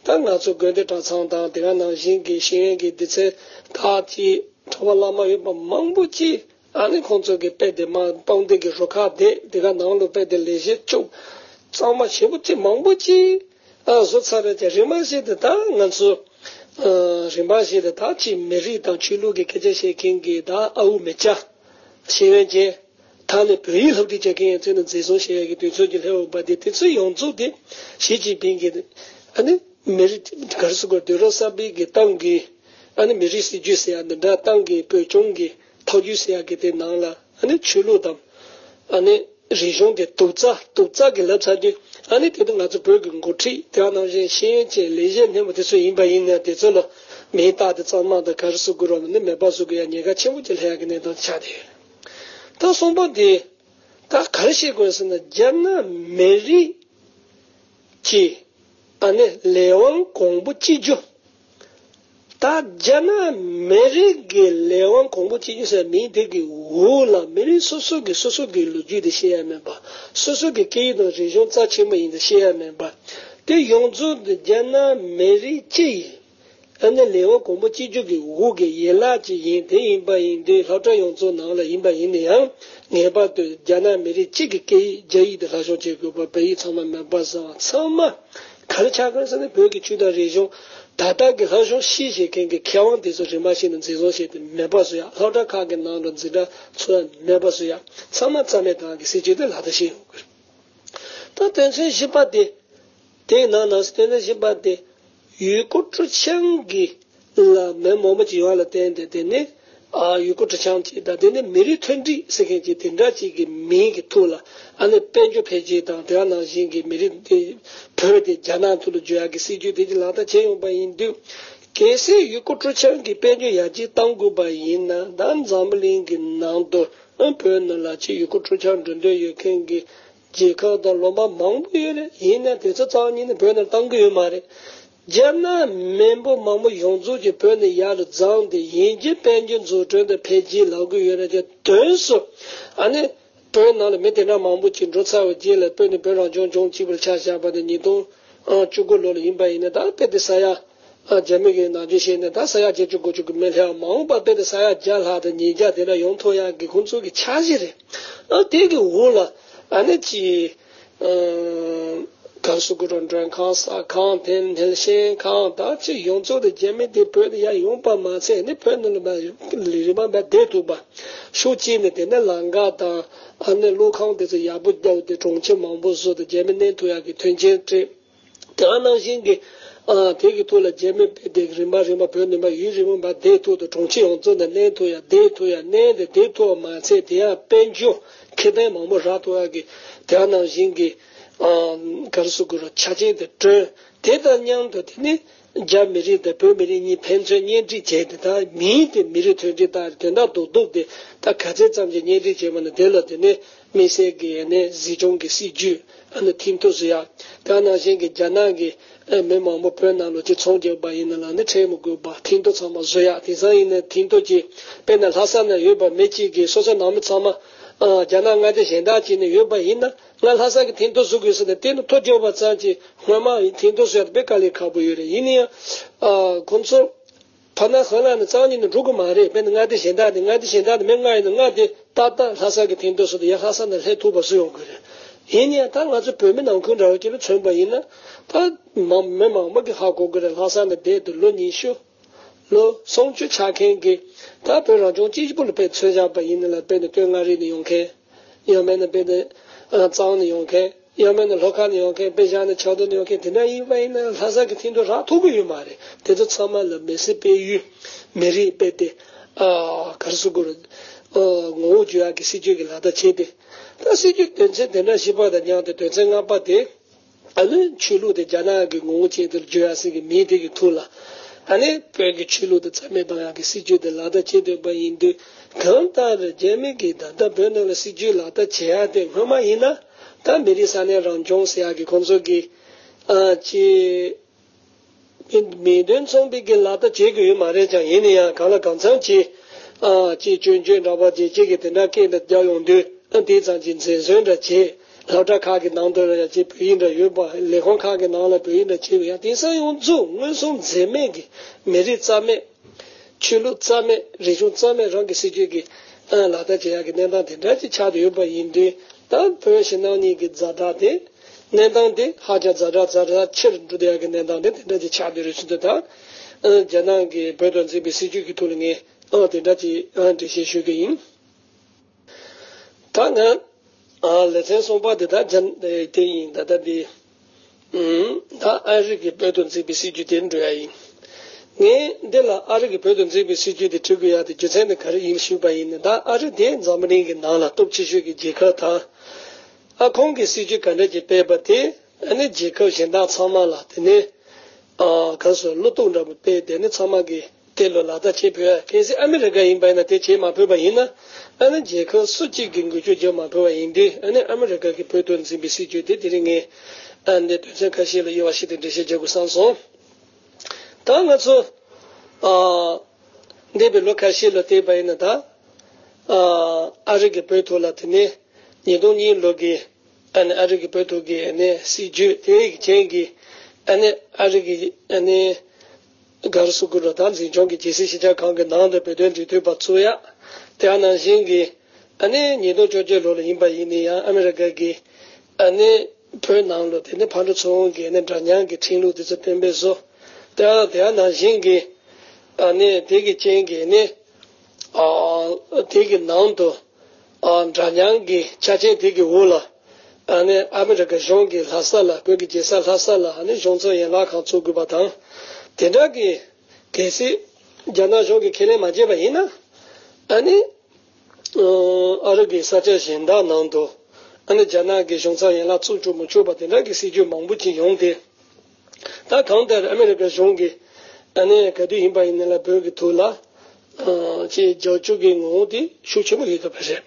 ད་ང་ཚོ་དགོན་སྡེ་གྲྭ་ཚང་དང་དེ་ག་ནང་བཞིན་གྱི་ཤེས་ཡོན་གྱི་སྡེ་ཚན་དག་ཅིག་གྲྭ་པ་བླ་མ་ཡོད་པ་མང་པོ་ཅིག་ཨ་ནི་ཁོང་ཚོ་གི་དཔེ་དེ་མ་དཔུང་སྡེ་གི་རུ་ཁག་དེ་དེ་ག་ནང་ལ་དཔེ་དེ་ལས་བྱེད་བཅུག་གཙང་མ་ཞེ་པོ་ཅིག་མང་པོ་ཅིག་ཨ་བཟོ་ཚར་རེད་ཀྱང་རིམ་པ་བཞིན་དུ་ད་ང་ཚོ་ཨ་རིམ་པ་བཞིན་དུ་ད་ཅིག་མི་རིགས་དང་ཆོས་ལུགས་ཀྱི་སྐད་ཆ་བཤད་མཁན་གྱི་ད་ཨ་འུ་མི་སྐྱ་ཤེས་ཡོན་ཅན་ད་ནི་བོད་ཡིག་སློབ་ཁྲིད་བྱེད་མཁན་ཡོད་ཚད་ནི་འཛིན་བཟུང་བྱེད་ཡག་གི་དུས་ཚོད་ཀྱི་སླེབས་ཡོད་པ་དེ་དེ་ཚོ་ཡོངས་རྫོགས་དེ་ཞི་ཅིན་ཕིང་གིས་ཨ་ནི་མི་རིགས་ག་རེ་ཟེར་དགོས་དུས་རབས་གསར་པའི་གི་ཏང་གི་ཨ་ནི་མི་རིགས་སྲིད་ཇུས་ཟེར་ཡག་འདི་འདྲ་ཏང་གི་བོད་སྐྱོང་གི་ཐབས་ཇུས་ཟེར་ཡག་གི་དེ་ནང་ལ་ཨ་ནི་ཆོས་ལུགས་དང་ཨ་ནི་རིག་གཞུང་དེ་དུག་རྩ་དུག་རྩ་གི་ལབ་ཚར་དུས་ཨ་ནི་དེ་དུས་ང་ཚོ་བོད་ཀྱི་འགོ་ཁྲིད་དེ་ནང་བཞིན་ཤེས་ཡོན་ཅན་ལས་བྱེད་ནན་པོ་དེ་ཚོ་ཡིན་པ་ཡིན་ན་དེ་ཚོ་ལ་མིང་བཏགས་ཏེ་གཙང་མ་དང་ག་རེ་ཟེར་དགོས་རོགས་ནི་མེད་པ་བཟོ་དགོས་ཡ་ཉེན་ཁ་ཆེན་པོ་ཅིག་སླེབས་ཡ་གི་གནས་སྟངས་ཆགས་བསྡད་ཡོད། ད་གསུམ་པ་དེ་ད་ག་རེ་བཤད་དགོས་ཟེར་ན་རྒྱ་ནག་མི་རིགས་ཀྱི་ཨ་ནི་ལས་དབང་གོང་བུ་གཅིག་གྱུར། ད་རྒྱ་ནག་མི་རིགས་ཀྱི་ལས་དབང་གོང་བུ་གཅིག་གྱུར་ཟེར་མིང་དེ་གི་འོག་ལ་མི་རིགས་སོ་སོ་གི་སོ་སོ་གི་ལོ་རྒྱུས་དེ་ཤེས་ཡ་མེད་པ། སོ་སོ་གི་སྐད་ཡིག་དང་རིག་གཞུང་རྩ་ཆེན་པོ་ཡིན་དེ་ཤེས་ཡ་མེད་པ། དེ་ཡོངས་རྫོགས་དེ་རྒྱ་ནག་མི་རིགས་སྤྱི་ཡི་ཨ་ནི་ལས་དབང་གོང་བུ་གཅིག་གྱུར་གྱི་འོག་གི་ཡན་ལག་ཅིག་ཡིན། དེ་ཡིན་པ་ཡིན་དུས་སློབ་གྲྭ་ཡོངས་རྫོགས་ནང་ལ་ཡིན་པ་ཡིན་ན་ཡང་ངེས་པར་དུ་རྒྱ་ནག་མི་རིགས་གཅིག་གི་སྐད་ཡིག་རྒྱ་ཡིག་དེ་སློབ་སྦྱོང་བྱེད་དགོས་པ། བོད་ཡིག་ཚང་མ་མེད་པ་བཟོ་བ་ཚང་མ་ག་རེ་ཆགས་ཀྱི་རེད་ཟེར་ན་བོད་ཀྱི་ཆོས་དང་རིག་གཞུང་ད་ལྟ་གི་སློབ་སྦྱོང་ཤེས་བྱེད་མཁན་གྱི་མཁས་དབང་དེ་ཚོ་རིམ་པ་ཞིག་ནས་འཛིན་བཟུང་བྱས་ཏེ་མེད་པ་བཟོ་ཡ། སློབ་གྲྭ་ཁག་གི་ནང་ལ་འཛིན་གྲྭ་ཚུགས་ཡ་མེད་པ་བཟོ་ཡ། ཚང་མ་རྩ་མེད་བཏང་གི་སྲིད་ཇུས་དེ་ལག་བསྟར་བྱེད་ཡོང་གི་རེད། ད་དོན་ཚན་བཞི་པ་དེ། དེའི་ནང་ནང་སྟོན་ན་བཞིན་པ་དེ་ཡུལ་སྐོར་སྤྲོ་འཆམ་གྱི་ལ་མི་མང་པོ་ཅིག་ཡོང་བ་ལ་བརྟེན་ཏེ་དེ་ནི་ཨ་ཡུལ་སྐོར་སྤྲོ་འཆམ་ཅིག་དང་དེ་ནི་མི་རིགས་མཐུན་སྒྲིལ་ཟེར་མཁན་ཅིག་དེ་འདྲ་ཅིག་གི་མིང་གི་ཐོག་ལ་ཨ་ནི་དཔལ་འབྱོར་འཕེལ་རྒྱས་དང་དེ་ནང་བཞིན་གྱི་མི་རིགས་དེ་བོད་དེ་རྒྱ་ནག་ཐོག་ལ་བསྒྱུར་ཡག་གི་སྲིད་ཇུས་དེ་ཅིག་ལག་བསྟར་བྱས་ཡོང་པ་ཡིན་དུས་གལ་སྲིད་ཡུལ་སྐོར་སྤྲོ་འཆམ་གྱི་དཔལ་འབྱོར་ཡར་རྒྱས་གཏང་དགོས་པ་ཡིན་ན་ད་འཛམ་བུ་གླིང་གི་ནང་དུ་ཨ་བོད་ནང་ལ་ཅིག་ཡུལ་སྐོར་སྤྲོ་འཆམ་འགྲོ་འདོད་ཡོད་མཁན་གྱི་རྒྱལ་ཁབ་དང་ལུང་པ་མང་པོ་ཡོད་རེད། ཡིན་ནའི་དེ་ཚོ་རྩ་བ་ཉིད་ནས་བོད་ནང་བཏང་གི་ཡོད་མ་རེད། རྒྱ་ནག་མི་འབོར་མང་པོ་ཡོངས་རྫོགས་ཀྱིས་བོད་ནས་ཡར་ལ་འཛེགས་ཏེ་ཡིན་གཅིག་དཔལ་འབྱོར་འཛུགས་སྐྲུན་དང་འཕེལ་རྒྱས་ལབ་གི་ཡོད་རེད་དེ་དོན་སུ་ཨ་ནི་བོད་ནང་ལ་མི་དེ་འདྲ་མང་པོ་ཅིག་འགྲོ་ཚར་བའི་རྗེས་ལ་བོད་ནས་བོད་རང་སྐྱོང་ལྗོངས་གཅིག་པུར་ཆ་བཞག་པ་དེ་ཉིས་སྟོང་བཅུ་དགུ་ལོ་ལ་ཡིན་པ་ཡིན་ན་ད་དཔེ་དེ་ས་ཡ། ཨ་རྒྱ་མི་གི་ནང་ཆོས་བཤད་ནས་ད་ས་ཡ་བརྒྱད་ཅུ་དགུ་ཅུ་གི་མི་ལྷག་མ་འོངས་པ་དཔེ་དེ་ས་ཡ་བརྒྱ་ལྷག་དང་ཉིས་བརྒྱ་དེ་འདྲ་ཡོང་ཐུབ་ཡག་གི་ཁོང་ཚོ་གི་འཆར་གཞི་རེད། ཨ་དེ་གི་འོག་ལ་ཨ་ནི་ཅི་ཨ་ག་རེ་ཟེར་དགོས་རེད། མགྲོན་ཁང་ཟ་ཁང་དེ་ནས་ཤེས་ཁང་ད་ཅི་ཡོངས་རྫོགས་དེ་རྒྱ་མི་དེ་བོད་དུ་ཡར་ཡོང་པ་མ་ཚད་ནི་བོད་ནང་ལ་མ་རིམ་པ་མ་བསྡད་ཐུབ་པ་ཤུགས་ཆེ་ནས་དེ་ནས་ལམ་ཁ་དང་ཨ་ནི་གློག་ཁང་དེ་ཚོ་ཡག་པོ་བརྒྱབ་སྟེ་གྲོང་ཁྱེར་མང་པོ་བཟོ་སྟེ་རྒྱ་མི་གནས་ཐུབ་ཡག་གི་མཐུན་རྐྱེན་སྤྲད། དེ་ག་ནང་བཞིན་གྱི་ ཨ་དེ་གི་ཐོག་ལ་རྒྱ་མི་དཔེ་དེ་རིམ་པ་རིམ་པ་བོད་ནས་མར་ཡུན་རིང་པོ་མར་བསྡད་ཐུབ་དང་གྲོང་ཁྱེར་ཡོངས་རྫོགས་ནས་གནས་ཐུབ་ཡ་བསྡད་ཐུབ་ཡ་གནས་དེ་བསྡད་ཐུབ་པ་མ་ཚད་དེ་ཡང་དཔལ་འབྱོར་ཁེ་ཕན་མང་པོ་རག་ཐུབ་ཡ་གི་དེ་ནང་བཞིན་གྱི་ཨ་ག་རེ་ཟེར་དགོས་རེད། ཆ་རྐྱེན་དེ་བསྐྲུན། དེ་དང་མཉམ་དུ་དེ་ནི་རྒྱ་མི་རིགས་དང་བོད་མི་རིགས་གཉིས་ཕན་ཚུན་གཉེན་སྒྲིག་བྱས་ཏེ། ད་མིང་དེ་མི་རིགས་མཐུན་སྒྲིལ་བཏང་རེད། དེ་འདྲ་རྡོག་རྡོག་དེ་ད་ག་ཚད་ཙམ་གྱི་གཉེན་སྒྲིག་བྱས་པ་ན་དེ་ལ་དེ་ནི་དམིགས་བསལ་གྱི་ནི་གཟིགས་སྐྱོང་གི་སྲིད་ཇུས་ཨ་ནི་མཐུན་ཐུབ་བཟོ་ཡ། དེ་ནང་བཞིན་གྱི་རྒྱ་ནག་གི་ཨ་མི་མང་པོ་བོད་ནང་ལོགས་ཀྱི་ཚོང་རྒྱག་པ་ཡིན་ན་ལ་ནི་ཁྲལ་མི་དགོས་པ་མཐུན་སྒྲིལ་ཚང་མ་བཟོ་ཡ། དེང་སང་ཡིན་ན་མཐུན་སྒྲིལ་གྱི་དཔེར་ན་ལྷ་ས་ན་ཡོད་པ་མི་གཅིག་གིས་སོ་སོའི་ནང་མི་ཚང་མ་ཨ་རྒྱ་ནག་མངའ་སྡེ་གཞན་དག་ཅིག་ནས་ཡོད་པ་ཡིན་ན། ང་ལྷ་ས་གི་མཐུན་སྒྲིལ་བཟོ་དགོས་ཟེར་ནས་དེ་ནི་ཐོ་བརྒྱབ་པ་ཙམ་གྱིས་སྔོན་མ་མཐུན་སྒྲིལ་བཟོ་ཡ་དེ་དཔེ་དཀའ་ལས་ཁག་པོ་ཡོད་རེད། ཡིན་ན་ཡང་ཨ་ཁོང་ཚོ་ཕ་ན་ཧོན་ལ་ནི་རྩ་བ་ཉིད་ནས་འགྲོ་གི་མ་རེད། དཔེར་ན་མངའ་སྡེ་གཞན་དག་དེ་མངའ་སྡེ་གཞན་དག་དེ་མི་ལྔ་ཡིན་ན་ལྔ་དེ་ཏག་ཏག་ལྷ་ས་གི་མཐུན་སྒྲིལ་བཟོ་དེ་ཡ་ལྷ་ས་ནས་སླེབས་ཐུབ་པ་བཟོ་ཡོང་དགོས་རེད། ཡིན་ན་ཡང་ད་ང་ཚོ་བོད་མི་ནང་ཁུལ་འདྲ་བོ་ཅིག་ལ་མཚོན་པ་ཡིན་ན་ད་མང་མི་མང་པོ་གི་ཧ་གོ་གི་རེད། ལྷ་ས་ནས་བསྡད་དུས་ལོ་ཉི་ཤུ། ལོ་སུམ་ཅུ་ཆགས་མཁན་གྱི་ད་བོད་རང་སྐྱོང་སྤྱི་པོ་ལ་དཔེ་མཚོན་བཞག་པ་ཡིན་ན་ལ། དཔེར་ན་སྟོད་མངའ་རིས་ནས་ཡོང་མཁན། ཡང་མིན་ན་དཔེར་ན་ཨ་གཙང་ནས་ཡོང་མཁན། ཡང་མིན་ན་ལྷོ་ཁ་ནས་ཡོང་མཁན། དཔེ་བཞག་ན་ཆབ་མདོ་ནས་ཡོང་མཁན། དེ་འདྲ་ཡིན་པ་ཡིན་ན་ལྷ་ས་གི་མཐུན་སྒྲིལ་རག་ཐུབ་ཀྱི་ཡོད་མ་རེད། དེ་ཚོ་ཚང་མ་ལ་མི་སེར་སྤེལ་ཡུལ་མི་རིགས་དཔེ་དེ་ཨ་ག་རེ་ཟེར་དགོས་རེད། ཨ་ངོ་བོ་བསྒྱུར་ཡག་གི་སྲིད་ཇུས་ཀྱི་ལག་བསྟར་བྱས་ཏེ། ད་སྲིད་ཇུས་དོན་ཚན་དེ་འདྲ་བཞི་པ་དང་མཉམ་དུ་དོན་ཚན་ལྔ་པ་དེ། ཨ་ནི་ཆོས་ལུགས་དེ་རྒྱ་ནག་གི་ངོ་བོ་ཅན་དེར་བསྒྱུར་ཡ་ཟེར་གི་མིང་དེ་གི་ཐོག་ལ། ཨ་ནི་བོད་ཀྱི་ཆོས་ལུགས་དེ་རྩ་མེད་གཏོང་ཡ་གི་སྲིད་ཇུས་དེ་ལག་བསྟར་བྱེད་འདོད་པ་ཡིན་དུས། གང་ལྟར་རྒྱ་མི་གིས་ད་ལྟ་བོད་ནང་ལ་སྲིད་ཇུས་ལག་བསྟར་བྱེད་ཡ་དེ་སྔོན་མ་ཡིན་ན་ད་མི་རིགས་ས་གནས་རང་སྐྱོང་ཟེར་ཡ་གི་ཁོང་ཚོ་གི་ཨ་ཅི་མིང་དོན་མཚུངས་པའི་གི་ལག་བསྟར་བྱེད་དགོས་ཡོད་མ་རེད་ཀྱང་། ཡིན་ན་ཡང་གང་ལ་གང་འཚམ་གྱི་ཨ་ཅི་སྐྱོན་བརྗོད་འདྲ་པོ་བྱེད་ཅིག་གི་དེ་འདྲ་སྐད་འདྲ་རྒྱག་ཡོང་དུས། ཨ་དེ་ཙམ་གྱིས་འཛེམ་ཟོན་འདྲ་བྱེད། སློབ་གྲྭ་ཁག་གི་ནང་དུ་ལ་ཡང་ཅིག་བོད་ཡིག་འདྲ་ཡོད་པ། ལས་ཁུངས་ཁག་གི་ནང་ལ་བོད་ཡིག་འདྲ་བྱེད་པ་ཡང་། དེང་སང་ཡོངས་རྫོགས་མངོན་སུམ་འཛེམ་མེད་ཀྱི་མི་རིགས་རྩ་མེད། ཆོས་ལུགས་རྩ་མེད། རིག་གཞུང་རྩ་མེད། རང་གི་སྲིད་ཇུས་ཀྱི་ཨ་ལག་བསྟར་བྱེད་ཡག་གི་གནས་སྟངས་དེ་འདྲ་ཅིག་ཆགས་བསྡད་ཡོད་པ་ཡིན་དུས། ད་བོད་ཕྱི་ནང་གཉིས་ཀྱི་ཛ་དྲག་དེ་གནས་སྟངས་དེ་ཧ་ཅང་ཛ་དྲག་ཛ་དྲག་ཆེར་འགྲོ་བསྡད་ཡག་གི་གནས་སྟངས་དེ་དེ་འདྲ་ཅིག་ཆགས་བསྡད་རེད་ཟེར་དུས། ད་ཨ་རྒྱ་ནག་གིས་བོད་དོན་འཛིན་པའི་སྲིད་ཇུས་ཀྱི་ཐོག་ལ་ངས་ཨ་དེ་འདྲ་ཅིག་ཨ་འགྲེལ་བཤད་ཞུ་གི་ཡིན། ད་ང་ཨ་ལེ་ཚན་གསུམ་པ་དེ་ད་ཅན་དེ་ཡིན། ད་ལྟ་འདི་ཨུམ་ད་ཨ་རི་གི་བོད་དོན་འཛིན་པའི་སྲིད་ཇུས་དེ་འགྲོ་ཡ་ཡིན། ངས་འདི་ལ་ཨ་རི་གི་བོད་དོན་འཛིན་པའི་སྲིད་ཇུས་དེ་འབྲི་དགོས་ཡ་དེ་རྒྱུ་མཚན་དེ་ག་རེ་ཡིན་ཞུས་པ་ཡིན་ན། ད་ཨ་རི་དེ་འཛམ་བུ་གླིང་གི་ནང་ལ་སྟོབས་ཆེ་ཤོས་ཀྱི་རྒྱལ་ཁབ་དང་། ཨ་ཁོང་གི་སྲིད་ཇུས་ག་འདྲ་ཅིག་སྤེལ་པ་དེ་ཨ་ནི་རྒྱལ་ཁབ་གཞན་དག་ཚང་མ་ལ་དེ་ནས་ཨ་ག་རེ་ཟེར་བློ་གཏོང་འདྲ་པོ་སྤེལ། དེ་ནི་ཚང་མ་གི་དེ་ལོ་ལག་བསྟར་བྱེད་ཕོད་ཡ། གལ་སྲིད་ཨ་མི་རི་ཀ་ཡིན་པ་ཡིན་ན་དེ་བྱེད་མ་ཕོད་པ་ཡིན་ན། ཨ་ནི་རྒྱལ་ཁབ་སུ་གཅིག་གིས་འགུལ་སྐྱོད་བརྒྱབ་མ་ཕོད་པ་ཡིན་དུས། ཨ་ནི་ཨ་མི་རི་ཀ་གི་བོད་དོན་འཛིན་པའི་སྲིད་ཇུས་དེ་དེ་རིང་ངས་ཨ་ནི་དོན་ཚན་ཁ་ཤས་ལ་དབྱེ་བ་ཕྱེ་སྟེ་འགྲེལ་བཤད་རྒྱག་དགོས་བསམ་སོང་། ད་ང་ཚོ་ཨ་འདས་པའི་ལོ་ཁ་ཤས་ལ་བལྟས་པ་ཡིན་ན། ད་ཨ་ཨ་རི་གི་བོད་ཐོག་ལ་དེ་ནས་ཉིས་སྟོང་གཉིས་ལོ་གི་ཨ་ནི་ཨ་རི་གི་བོད་ཐོག་གི་ཨ་ནི་སྲིད་ཇུས་དེ་ཡི་རྐྱེན་གྱིས། ཨ་ནི་ཨ་རི་གི་ཨ་ནི་ག་རེ་ཟེར་དགོས་རེད། ད་འཛིན་སྐྱོང་གི་རྒྱལ་སྲིད་སྤྱི་ཁྱབ་ཁང་གི་ནང་དུ་བོད་དོན་འབྲེལ་མཐུད་པ་བཙུགས་ཡ། དེ་ནང་བཞིན་གྱི་ཨ་ནི་ཉིས་སྟོང་བཅོ་བརྒྱད་ལོ་ལ་ཡིན་པ་ཡིན་ན་ཡང་ཨ་མི་རི་ཀ་གི་ཨ་ནི་བོད་ནང་ལ་དེ་ནི་ཕར་འགྲོ་ཚུར་འོང་གི་ཨ་ནི་འདྲ་མཉམ་གྱི་ཁྲིམས་ལུགས་དེ་ཚོ་གཏན་འབེབས་བཟོ། དེ་དེ་ནང་བཞིན་གྱི་ཨ་ནི་དེ་གི་རྐྱེན་གྱིས་ཨ་ནི་ཨ་དེ་གི་ནང་དུ་ཨ་འདྲ་མཉམ་གྱི་ཆ་རྐྱེན་དེ་གི་འོག་ལ་ཨ་ནི་ཨ་མི་རི་ཀ་གཞུང་གིས་ལྷ་ས་ལ། བོད་ཀྱི་རྒྱལ་ས་ལྷ་ས་ལ་ཨ་ནི་གཞུང་ཚབ་ཡན་ལག་ཁང་བཙུགས་དགོས་པ་དང་། དེ་འདྲ་གི་གལ་སྲིད་རྒྱ་ནག་གཞུང་གིས་ཁས་ལེན་མ་བྱས་པ་ཡིན་ན། ཨ་ནི་ཨ་རི་གི་ས་ཆ་གཞན་དག་ནང་དུ་ཨ་ནི་རྒྱ་ནག་གི་གཞུང་ཚབ་ཡན་ལག་བཙུགས་ཆོག་མི་ཆོག་པ་དེ་འདྲ་གི་སྲིད་ཇུས་མང་པོ་ཅིག་ཡོང་སྟེ། ད་གང་ལྟར་ཨ་མི་རི་ཀ་གཞུང་གིས་ཨ་ནི་ག་དུས་ཡིན་པ་ཡིན་ན་ལ་བོད་ཀྱི་ཐོག་ལ་ཨ་ཅིག་རྒྱབ་སྐྱོར་གྱི་ངོ་བོ་དེ་ཤུགས་ཆེན་པོ་ཡོད་ཐུབ་པ་རེད།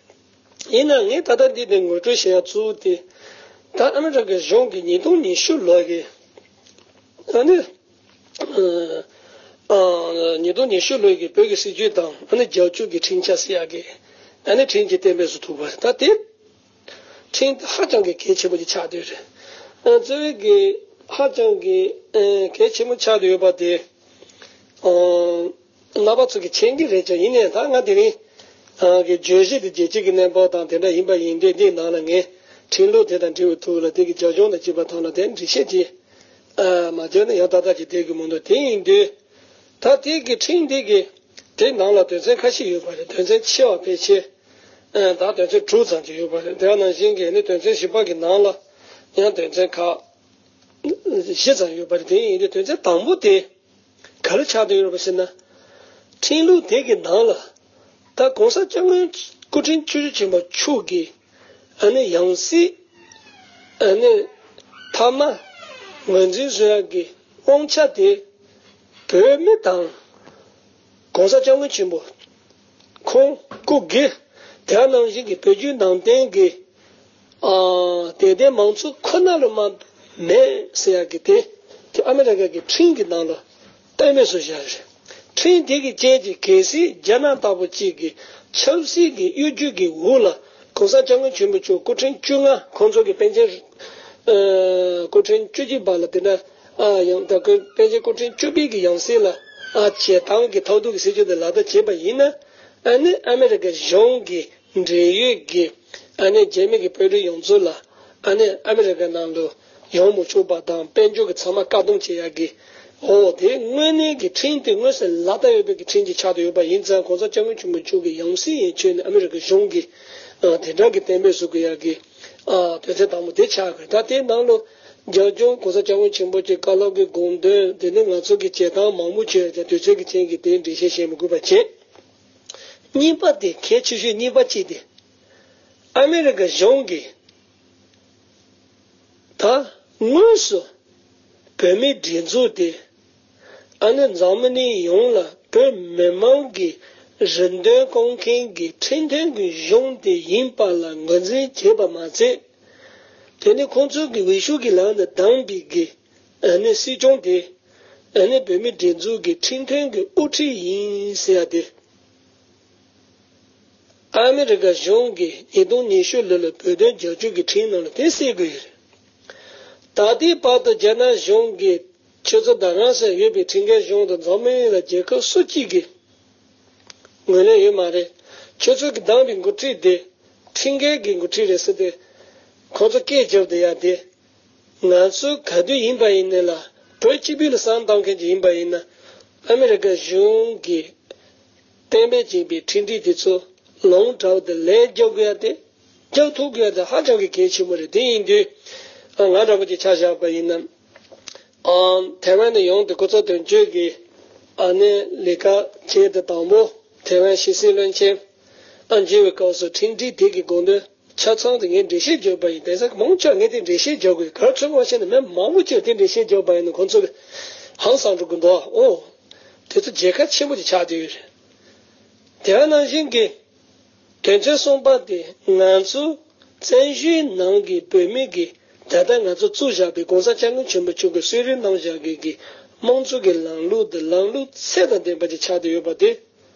ཡིན་ནའང་ངས་ད་ལྟ་འདི་ནས་ངོ་སྤྲོད་བྱེད་ཡ་གཙོ་བོ་དེ། ད་ཨ་མི་རི་ཀ་གཞུང་གིས་ཉིས་སྟོང་ཉི་ཤུ་ལོ་གི་ཨ་ནི་ཨ་ཉིས་སྟོང་ཉི་ཤུ་ལོ་གི་བོད་ཀྱི་སྲིད་ཇུས་དང་ཨ་ནི་རྒྱབ་སྐྱོར་གྱི་ཁྲིམས་འཆར་ཟེར་ཡ་གི་ཨ་ནི་ཁྲིམས་ཀྱི་གཏན་འབེབས་སུ་ཐུག་པ་རེད། ད་དེ་ཁྲིམས་དེ་ཧ་ཅང་གི་གལ་ཆེན་པོ་ཅིག་ཆགས་བསྡད་རེད། ཨ་གཙོ་བོ་གི་ཧ་ཅང་གི་ཨ་གལ་ཆེན་པོ་ཆགས་བསྡད་ཡོད་པ་དེ་ཨ་རྣམ་པ་ཚོ་གིས་མཁྱེན་གྱི་རེད་ཀྱང་། ཡིན་ནའང་ད་ང་དེ་རིང་ཨ་གི་བརྗོད་གཞི་དེ་རྒྱལ་སྤྱི་གི་གནས་བབ་དང་དེ་འདྲ་ཡིན་པ་ཡིན་དུས། འདིའི་ནང་ལ་ངས་ཁྲིམས་ལུགས་དེ་དང་འབྲེལ་བའི་ཐོག་ལ་དེ་གི་རྒྱབ་ལྗོངས་དང་བཅས་པ་ཐོག་ལ་དེ་འགྲེལ་བཤད་ཅིག་ཨ་མ་བརྒྱབ་ན་ཡང་ཏག་ཏག་ཅིག་བསྡད་ཀྱི་མི་འདུག་དེ་ཡིན་དུས་ད་དེ་གི་ཁྲིམས་དེ་གི་དེ་ནང་ལ་དོན་ཚན་ཁ་ཤས་ཡོད་པ་རེད། དོན་ཚན་ཆེ་བ་ཕལ་ཆེར་ཨ་ད་དོན་ཚན་དྲུག་ཙམ་ཅིག་ཡོད་པ་རེད། དེ་ནང་བཞིན་གྱི་ནི་དོན་ཚན་བཞི་པ་གི་ནང་ལ་ཡང་དོན་ཚན་ཁག་ བཞི་ཙམ་ཡོད་པ་རེད། དེ་ཡིན་དུས་དོན་ཚན་དང་པོ་དེ་ག་རེ་ཆགས་བསྡད་ཡོད་རེད་པ་ཟེར་ན། ཁྲིམས་ལུགས་དེ་གི་ནང་ལ་ད་༸གོང་ས་༸སྐྱབས་མགོན་སྐུ་ཕྲེང་བཅུ་བཞི་ཆེན་པོ་མཆོག་གི་ཨ་ནི་ཡང་སྲིད་ཨ་ནི་མཐའ་མ་ངོས་འཛིན་བཟོ་ཡག་གི་དབང་ཆ་དེ་བོད་མི་དང་༸གོང་ས་༸སྐྱབས་མགོན་ཆེན་པོ་ཁོང་སྐུ་སྒེར། དེ་ནང་བཞིན་གྱི་བོད་བརྒྱུད་ནང་བསྟན་གྱི་ཨ་དད་ལྡན་མང་ཚོགས་ཁོ་ན་ལ་མ་མེད་ཟེར་ཡག་གི་དེ་དེ་ཨ་མི་རི་ཀ་གི་ཁྲིམས་ཀྱི་ནང་ལ་གཏན་འབེབས་སུ་བཞག་རེད། ཁྲིམས་དེ་གི་རྐྱེན་གྱིས་གལ་སྲིད་རྒྱ་ནག་ལྟ་བུ་གཅིག་གི་ཆབ་སྲིད་ཀྱི་གཡོ་ཇུས་ཀྱི་འོག་ལ་༸གོང་ས་༸སྐྱབས་མགོན་ཆེན་པོ་མཆོག་སྐུ་ཕྲེང་བཅོ་ལྔ་ཁོང་ཚོ་གི་པཎ་ཆེན་ཨ་སྐུ་ཕྲེང་བཅུ་གཅིག་པ་ལ་དེ་འདྲ་ཨ་ཡང་ད་ཁོས་པཎ་ཆེན་སྐུ་ཕྲེང་བཅུ་པའི་གི་ཡང་སྲིད་ལ་ཨ་བྱེད་སྟངས་ཀྱི་ཐོག་ཏུ་གི་སྲིད་ཇུས་དེ་ལག་བསྟར་བྱས་པ་ཡིན་ན། ཨ་ནི་ཨ་མི་རི་ཀ་གཞུང་གི་འབྲེལ་ཡོད་ཀྱི་ཨ་ནི་རྒྱ་མི་གི་དཔོན་རིགས་ཡོངས་རྫོགས་ལ་ཨ་ནི་ཨ་མི་རི་ཀ་ནང་ལ་ཡོང་མི་ཆོག་པ་དང་། དཔལ་འབྱོར་གྱི་ཚང་མ་བཀག་སྡོམ་བྱེད་ཡག་གི་འོ་དེ་དངོས་གནས་ཀྱི་ཁྲིམས་དེ་དངོས་སུ་ལག་བསྟར་ཡོད་པའི་གི་ཁྲིམས་ཅིག་ཆགས་བསྡད་ཡོད་པ་ཡིན་ཙང་། ༸གོང་ས་༸སྐྱབས་མགོན་ཆེན་པོ་མཆོག་གི་ཡང་སྲིད་ཡིན་ཆོས་ནས་ཨ་མི་རི་ཀ་གཞུང་གི་ཨ་དེ་འདྲ་གི་གཏན་འབེབས་བཟོ་དགོས་ཡག་གི་ཨ་དོན་ཚན་དང་པོ་དེ་ཆགས་དགོས། ད་དེའི་ནང་ལ་རྒྱབ་ལྗོངས་༸གོང་ས་༸སྐྱབས་མགོན་ཆེན་པོ་གྱི་བཀའ་སློབ་ཀྱི་དགོངས་དོན་དེ་ནི་ང་ཚོ་གི་བྱེད་སྟངས་མང་པོ་བྱས་ཀྱང་དུས་ཚོད་ཀྱི་རྐྱེན་གྱིས་དེ་འགྲེལ་བཤད་བྱེད་མི་དགོས་པ་བྱས། གཉིས་པ་དེ་གལ་ཆེ་ཤོས་གཉིས་པ་གཅིག་དེ། ཨ་མི་རི་ཀ་གཞུང་གིས་ད་དངོས་སུ་བོད་མིའི་སྒྲིག་འཛུགས་དེ་ཨ་ནི་འཛམ་གླིང་ཡོངས་ལ་བོད་མི་མང་གི་རེ་འདུན་སྐོང་མཁན་གྱི་ཁྲིམས་མཐུན་གྱི་གཞུང་དེ་ཡིན་པ་ལ་ངོས་འཛིན་བྱས་པ་མ་ཟད། དེ་ནི་ཁོང་ཚོ་གི་འོས་ཤོག་གི་ལག་ནས་བདམས་པའི་གི་ཨ་ནི་སྲིད་སྐྱོང་དེ་ཨ་ནི་བོད་མིའི་སྒྲིག་འཛུགས་ཀྱི་ཁྲིམས་མཐུན་གྱི་དབུ་ཁྲིད་ཡིན་ཟེར་ཡ་དེ། ཨ་མི་རི་ཀ་གཞུང་གིས་ཉིས་སྟོང་ཉི་ཤུ་ལོ་ལ་བོད་དོན་རྒྱབ་སྐྱོར་གྱི་ཁྲིམས་ནང་ལ་དེ་གསལ་དགོས་ཡོད་རེད། ད་ལྟའི་བར་དུ་རྒྱ་ནག་གཞུང་གིས་ཁྱོད་ཚོ་ད་རང་སར་ཡོད་པའི་ཁྲིམས་འགལ་གཞུང་དང་འཛམ་གླིང་ལ་རྒྱལ་ཁབ་སུ་གཅིག་གིས་ངོས་ལེན་ཡོད་མ་རེད། ཁྱོད་ཚོ་གིས་བདམས་པའི་འགོ་ཁྲིད་དེ་ཁྲིམས་འགལ་གྱི་འགོ་ཁྲིད་རེད་ཟེར་ཏེ་ཁོ་ཚོ་སྐད་རྒྱབ་བསྡད་ཡ་དེ། ང་ཚོ་ག་དུས་ཡིན་པ་ཡིན་ནའི་ལ་བོད་སྤྱི་པའི་ལ་བསམ་བཏང་མཁན་ཅིག་ཡིན་པ་ཡིན་ན། ཨ་མི་རི་ཀ་གཞུང་གིས་གཏན་འབེབས་བྱས་པའི་ཁྲིམས་སྒྲིག་དེ་ཚོ་ལོངས་དྲགས་ཏེ་ལན་རྒྱག་དགོས་ཡ་དེ། རྒྱག་ཐུབ་དགོས་ཡ་དེ་ཧ་ཅང་གི་གལ་ཆེན་པོ་རེད། དེ་ཡིན་དུས་ང་འདྲ་པོ་ཅིག་ཆ་བཞག་པ་ཡིན་ན། ཨ་ཐའེ་ཝན་ནས་ཡོང་སྟེ་སྐུ་ཚབ་དོན་གཅོད་ཀྱི་ཨ་ནི་ལས་ཀ་བྱས་ཏེ་དང་པོ་ཐའེ་ཝན་ཕྱི་སྲིད་བློན་ཆེན་ཨ་མཇལ་བའི་སྐབས་སུ་ཁྲིམས་སྒྲིག་དེ་གི་དགོངས་དོན་ཆ་ཚང་དེ་ངས་འགྲེལ་བཤད་བརྒྱབ་པ་ཡིན། དེང་སང་མང་ཆེ་བ་ངས་དེ་འགྲེལ་བཤད་རྒྱག་དགོས། ག་རེ་ཚོད་དགོས་བཤད་ན་མི་མང་པོ་ཅིག་ལ་དེ་འགྲེལ་བཤད་རྒྱག་པ་ཡིན་ན་ཁོང་ཚོ་གི་ཧང་སང་འགྲོ་གི་འདུག་ཨ། ཨོ། དེ་ཚོ་རྒྱལ་ཁ་ཆེན་པོ་ཅིག་ཆགས་བསྡད་ཡོད་རེད། དེ་ནང་བཞིན་གྱི་དོན་ཚན་གསུམ་པ་དེ་ང་ཚོ་བཙན་བྱོལ་ནང་གི་བོད་མི་གི་ད་ལྟ་ང་ཚོ་བཙུགས་བཞག་པའི་༸གོང་ས་༸སྐྱབས་མགོན་ཆེན་པོ་མཆོག་གིས་གསོལ་རས་གནང་བཞག་མཁན་གྱི་དམངས་གཙོ་གི་ལམ་ལུགས་དེ་ལམ་ལུགས་ཚད་དང་ལྡན་པ་ཅིག་ཆགས་བསྡད་ཡོད་པ་དེ།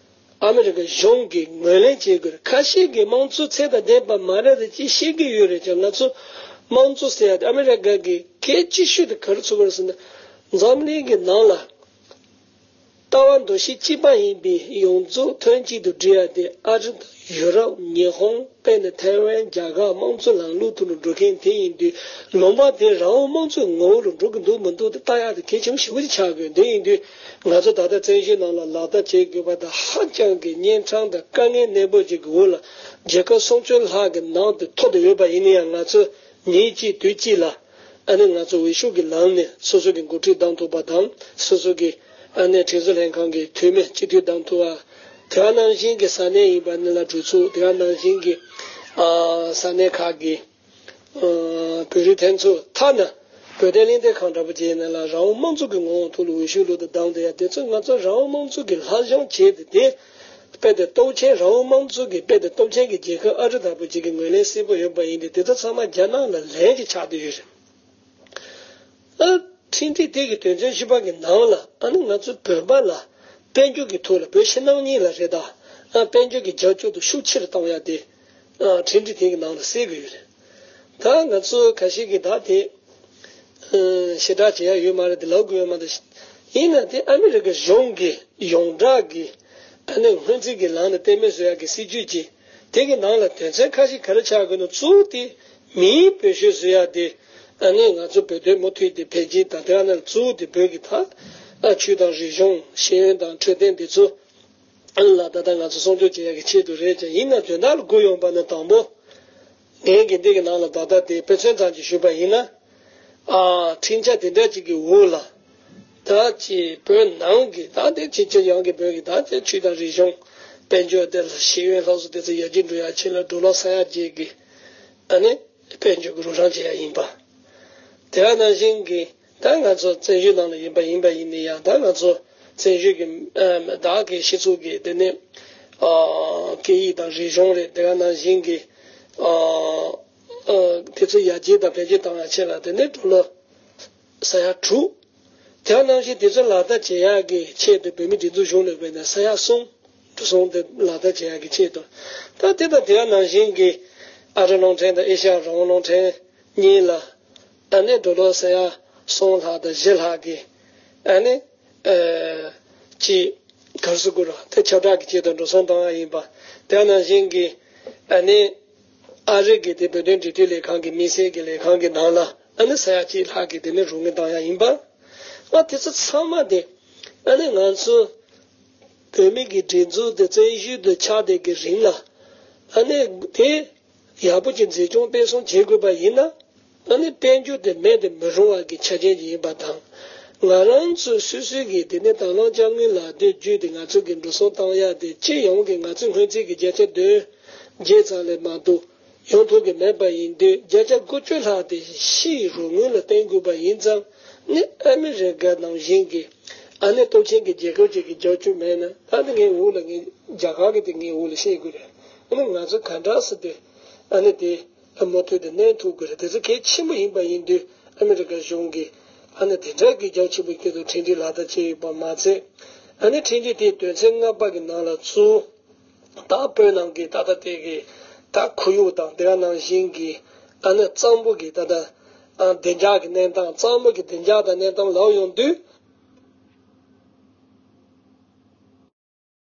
ཨ་མི་རི་ཀ་གཞུང་གིས་ངོས་ལེན་བྱེད་དགོས། ཁ་ཤས་ཀྱིས་དམངས་གཙོ་ཚད་དང་ལྡན་པ་མ་རེད་ཅེས་བཤད་ཀྱི་ཡོད་རེད་ཀྱང་། ང་ཚོ་དམངས་གཙོ་ཟེར་ཡ་དེ་ཨ་མི་རི་ཀ་གི་གལ་ཆེ་ཤོས་དེ་ག་རེ་ཚོར་གི་རེད་ཟེར་ན། འཛམ་གླིང་གི་ནང་ལ་ལྟ་བ་འདུ་ཤེས་གཅིག་པ་ཡིན་པའི་ཡོངས་རྫོགས་དོན་གཅིག་ཏུ་སྒྲིལ་ཡ་དེ་ཨ་རི་དང་ཡུ་རོབ། ཉི་ཧོང་། དཔེར་ན་ཐའེ་ཝན། རྒྱ་གར། དམངས་གཙོ་ལམ་ལུགས་ཐོག་ལ་འགྲོ་མཁན་དེ་ཡིན་དུས། ལུང་པ་དེ་རང་དབང་དམངས་གཙོའི་ངོ་བོ་ལ་འགྲོ་གི་འདུག་མི་འདུག་དེ་ལྟ་ཡག་དེ་གལ་ཆེན་པོ་ཞེ་པོ་ཅིག་ཆགས་དགོས། དེ་ཡིན་དུས་ང་ཚོ་ད་ལྟ་བཙན་བྱོལ་ནང་ལ་ལག་བསྟར་བྱེད་དགོས་པ་དང་། ཧ་ཅང་གི་གཉན་འཕྲང་དང་དཀའ་ངལ་གནས་པོ་ཅིག་གི་འོག་ལ་རྒྱལ་ཁབ་སུམ་ཅུ་ལྷག་གི་ནང་དུ་ཐོབ་བསྡད་ཡོད་པ་ཡིན་ན་ཡང་། ང་ཚོ་ཉིན་གཅིག་དུས་གཅིག་ལ་ཨ་ནི་ང་ཚོ་འོས་ཤོག་གི་ལམ་ནས་སོ་སོ་གི་འགོ་ཁྲིད་བདམས་ཐུབ་པ་དང་། སོ་སོ་གི་ཨ་ནི་ཁྲིམས་བཟོ་ལྷན་ཁང་གི་འཐུས་མི་སྤྱི་འཐུས་བདམས་ཐུབ་པ། དེ་ག་ནང་བཞིན་གྱི་ས་གནས་ཡིན་པ་ནི་ལ་གྲོས་ཚོགས། དེ་ག་ནང་བཞིན་གྱི་ཨ་ས་གནས་ཁག་གི་ཨ་བོད་རིགས་ལྷན་ཚོགས། ཐ་ན་བོད་དོན་གླེང་སྟེགས་ཁང་འདྲ་པོ་བྱས་ནས་ལ་རང་དབང་དམངས་གཙོ་གི་ངོ་བོ་ཐོག་ལ་འོས་ཤོག་བླུགས་ཏེ་བདམས་བསྡད་ཡ་དེ་ཚོ་ང་ཚོ་རང་དབང་དམངས་གཙོ་གི་ལྷ་ལྗང་བྱས་ཏེ། དེ་དཔེ་དེ་སྟོབས་ཆེན། རང་དབང་དམངས་གཙོ་གི་དཔེ་དེ་སྟོབས་ཆེན་གྱི་རྒྱལ་ཁབ་ཨ་རི་འདྲ་པོ་ཅིག་གི་ངོས་ལེན་གསལ་པོ་ཡོད་པ་ཡིན་ཏེ། དེ་ཚོ་ཚང་མ་རྒྱ་ནག་ལ་ལན་ཅིག་ཆགས་བསྡད་ཡོད་རེད། ཨ། ཁྲིམས་སྒྲིག་དེ་གི་དོན་ཚན་བཞི་པ་གི་ནང་ལ་ཨ་ནི་ང་ཚོ་བོད་པ་ལ་དཔལ་འབྱོར་གྱི་ཐོག་ལ། བོད་ཕྱི་ནང་གཉིས་ལ་རེད་ད། ཨ། དཔལ་འབྱོར་གྱི་རྒྱབ་སྐྱོར་དེ་ཤུགས་ཆེ་རུ་གཏོང་ཡ་དེ། ཨ། ཁྲིམས་སྒྲིག་དེ་གི་ནང་ལ་གསལ་གི་ཡོད་རེད། ད་ང་ཚོ་ཁ་ཤས་ཀྱིས་ད་དེ་ཨ་ཞེ་དྲག་བྱེད་ཡ་ཡོད་མ་རེད། དེ་ལབ་དགོས་ཡོད་མ་རེད། ཡིན་ན་དེ་ཨ་མི་རི་ཀ་གཞུང་གི་ཡོངས་གྲགས་ཀྱི་ཨ་ནི་སྔོན་རྩིས་ཀྱི་ལམ་ནས་གཏན་འབེབས་བཟོ་ཡག་གི་སྲིད་ཇུས་ཀྱི་དེ་གི་ནང་ལ་དོན་ཚན་ཁ་ཤས་ག་རེ་ཆགས་དགོས་ན། གཙོ་བོ་དེ་མིའི་བོད་གཞས་བཟོ་ཡ་དེ། ཨ་ནི་ང་ཚོ་བོད་དོན་མུ་མཐུད་དེ་འཕེལ་རྒྱས་དང་། དེ་ཨ་ནི་གཙོ་བོ་དེ་བོད་ཀྱི་ད་ཨ་ཆོས་དང་རིག་གཞུང་། ཤེས་ཡོན་དང་འཕྲོད་བསྟེན་དེ་ཚོ་ཨ་ནི་ལ་ད་ལྟ་ང་ཚོ་སྲུང་སྐྱོབ་བྱེད་ཡ་གི་ཆེད་དུ་རེད་ཀྱང་། ཡིན་ན་དོན་དག་ལ་གོ་ཡོང་པ་ནི། དང་པོ་ངས་དགེ་འདུན་གྱི་ནང་ལ་ད་ལྟ་དེ་དཔེ་མཚོན་ཙམ་ཅིག་ཞུས་པ་ཡིན་ན། ཨ་འཕྲིན་བཅར་དེ་འདྲ་ཅིག་གི་འོག་ལ། ད་ཅི་བོད་ནང་གི་ད་དེ་ཕྱི་ཕྱི་ཡང་གི་བོད་ཀྱི་ད་དེ་ཆོས་དང་རིག་གཞུང་དཔལ་འབྱོར་དེ་ལ་ཤེས་ཡོན་སློབ་གསོ་དེ་ཚོ་ཡར་རྒྱས་འགྲོ་ཡ་ཆེད་ལ་འབྲོག་ལོ་ས་ཡ་བརྒྱད་ཀྱི་ཨ་ནི་དཔལ་འབྱོར་གྱི་རོགས་རམ་བྱེད་ཡ་ཡིན་པ། དེ་ག་ནང་བཞིན་གྱི་ད་ང་ཚོ་བཙན་བྱོལ་ནང་ལ་ཡིན་པ་ཡིན་པ་ཡིན་ནི་ཡང་ད་ང་ཚོ་བཙན་བྱོལ་གྱི་ཨ་བདག་གི་སྤྱི་ཚོགས་ཀྱི་དེ་ནི་ཨ་སྐད་ཡིག་དང་རིག་གཞུང་རེད། དེ་ག་ནང་བཞིན་གྱི་ཨ་ཨ་དེ་ཚོ་ཡར་རྒྱས་དང་འཕེལ་རྒྱས་བཏང་ཡ་ཆེད་ལ་དེ་ནི་འབྲོག་ལོ་ས་ཡ་དྲུག་དེ་ནང་བཞིན་དེ་ཚོ་ལག་བསྟར་བྱེད་ཡག་གི་ཆེད་དུ་བོད་མིའི་སྒྲིག་འཛུགས་གཞུང་ལས་བརྒལ་ནས་ས་ཡ་གསུམ་འགྲོ་སོང་དེ་ལག་བསྟར་བྱེད་ཡག་གི་ཆེད་དུ། ད་དེ་དང་དེ་ནང་བཞིན་གྱི་ཨ་རི་རླུང་འཕྲིན་དང་ཨེ་ཤ་ཡ་རང་དབང་རླུང་འཕྲིན་གཉིས་ལ་ཨ་ནི་འགྲོ་ལོ་ས་ཡ་གསུམ་ལྷག་དང་བཞི་ལྷག་གི་ཨ་ནི་ཨ་ཅིག་ག་རེ་ཟེར་དགོས་རེད། དེ་ཁྱབ་བསྒྲགས་ཀྱི་ཆེད་དུ་འགྲོ་སོང་བཏང་ཡག་ཡིན་པ། དེ་ནང་བཞིན་གྱི་ཨ་ནི་ཨ་རི་གི་དེ་བོད་དོན་འབྲེལ་མཐུད་ལས་ཁང་གི་དམིགས་བསལ་གྱི་ལས་ཁང་གི་ནང་ལ་ཨ་ནི་ས་ཡ་གཅིག་ལྷག་གི་དེ་ནི་རོགས་དངུལ་བཏང་ཡག་ཡིན་པ། ཨ་དེ་ཚོ་ཚང་མ་དེ་ཨ་ནི་ང་ཚོ་བོད་མི་གི་སྒྲིག་འཛུགས་དེ་བཙན་བྱོལ་དུ་ཆགས་བསྡད་ཀྱི་རིང་ལ་ཨ་ནི་དེ་ཡག་པོ་ཅིག་འཛིན་སྐྱོང་སྤེལ་གསུམ་བྱེད་དགོས་པ་ཡིན་ན། ཨ་ནི་དཔལ་འབྱོར་དེ་མེད་དུ་མི་རུང་བ་གི་ཆ་རྐྱེན་ཅིག་ཡིན་པ་དང་། ང་རང་ཚོ་སོ་སོའི་གི་དེ་ནས་དང་བླངས་དཔྱ་དངུལ་ལག་དེབ་བརྒྱུད་དེ་ང་ཚོ་གི་འགྲོ་སོང་བཏང་ཡག་དེ་སྤྱི་ཡོངས་ཀྱི་ང་ཚོའི་སྔོན་རྩིས་ཀྱི་བརྒྱ་ཆ་བདུན་བརྒྱད་ཙམ་ལས་མ་གཏོགས་ཡོང་ཐུབ་ཀྱི་མེད་པ་ཡིན་དུས། བརྒྱ་ཆ་དགུ་བཅུ་ལྷག་དེ་ཕྱིའི་རོགས་དངུལ་ལ་བརྟེན་དགོས་པ་ཡིན་ཙང་། ནི་ཨ་མི་རི་ཀ་ནང་བཞིན་གྱི་ཨ་ནི་སྟོབས་ཆེན་གྱི་རྒྱལ་ཁབ་ཅིག་གི་རྒྱབ་སྐྱོར་མེད་ན། ད་ནི་ངའི་འོག་ལ་ངའི་རྒྱ་གར་གྱི་དེ་ངའི་འོག་ལ་བཤད་དགོས་རེད། ཨ་ནི་ང་ཚོ་ག་འདྲ་སེ་དེ་ཨ་ནི་དེ། ཨ་མུ་མཐུད་དུ་གནས་ཐུབ་དགོས་རེད། དེ་ཚོ་གལ་ཆེན་པོ་ཡིན་པ་ཡིན་དུས་ཨ་མི་རི་ཀ་གཞུང་གིས་ཨ་ནི་དེ་འདྲ་གི་རྒྱ་ཆེན་པོ་སྐྱོད་དུ་ཁྲིམས་སྒྲིག་ལག་བསྟར་བྱས་ཡོད་པ་མ་ཚད། ཨ་ནི་ཁྲིམས་སྒྲིག་དེའི་དོན་ཚན་ལྔ་པ་གི་ནང་ལ་ཚུར་ད་བོད་ནང་གི་ད་ལྟ་དེ་གི་ད་ཁོར་ཡུག་དང་དེ་ག་ནང་བཞིན་གྱི་ཨ་ནི་གཙང་པོ་གི་ད་ལྟ་ཨ་བདེ་འཇགས་ཀྱི་གནས་སྟངས། གཙང་པོ་གི་བདེ་འཇགས་དང་གནས་སྟངས་ལབ་ཡོང་དུས།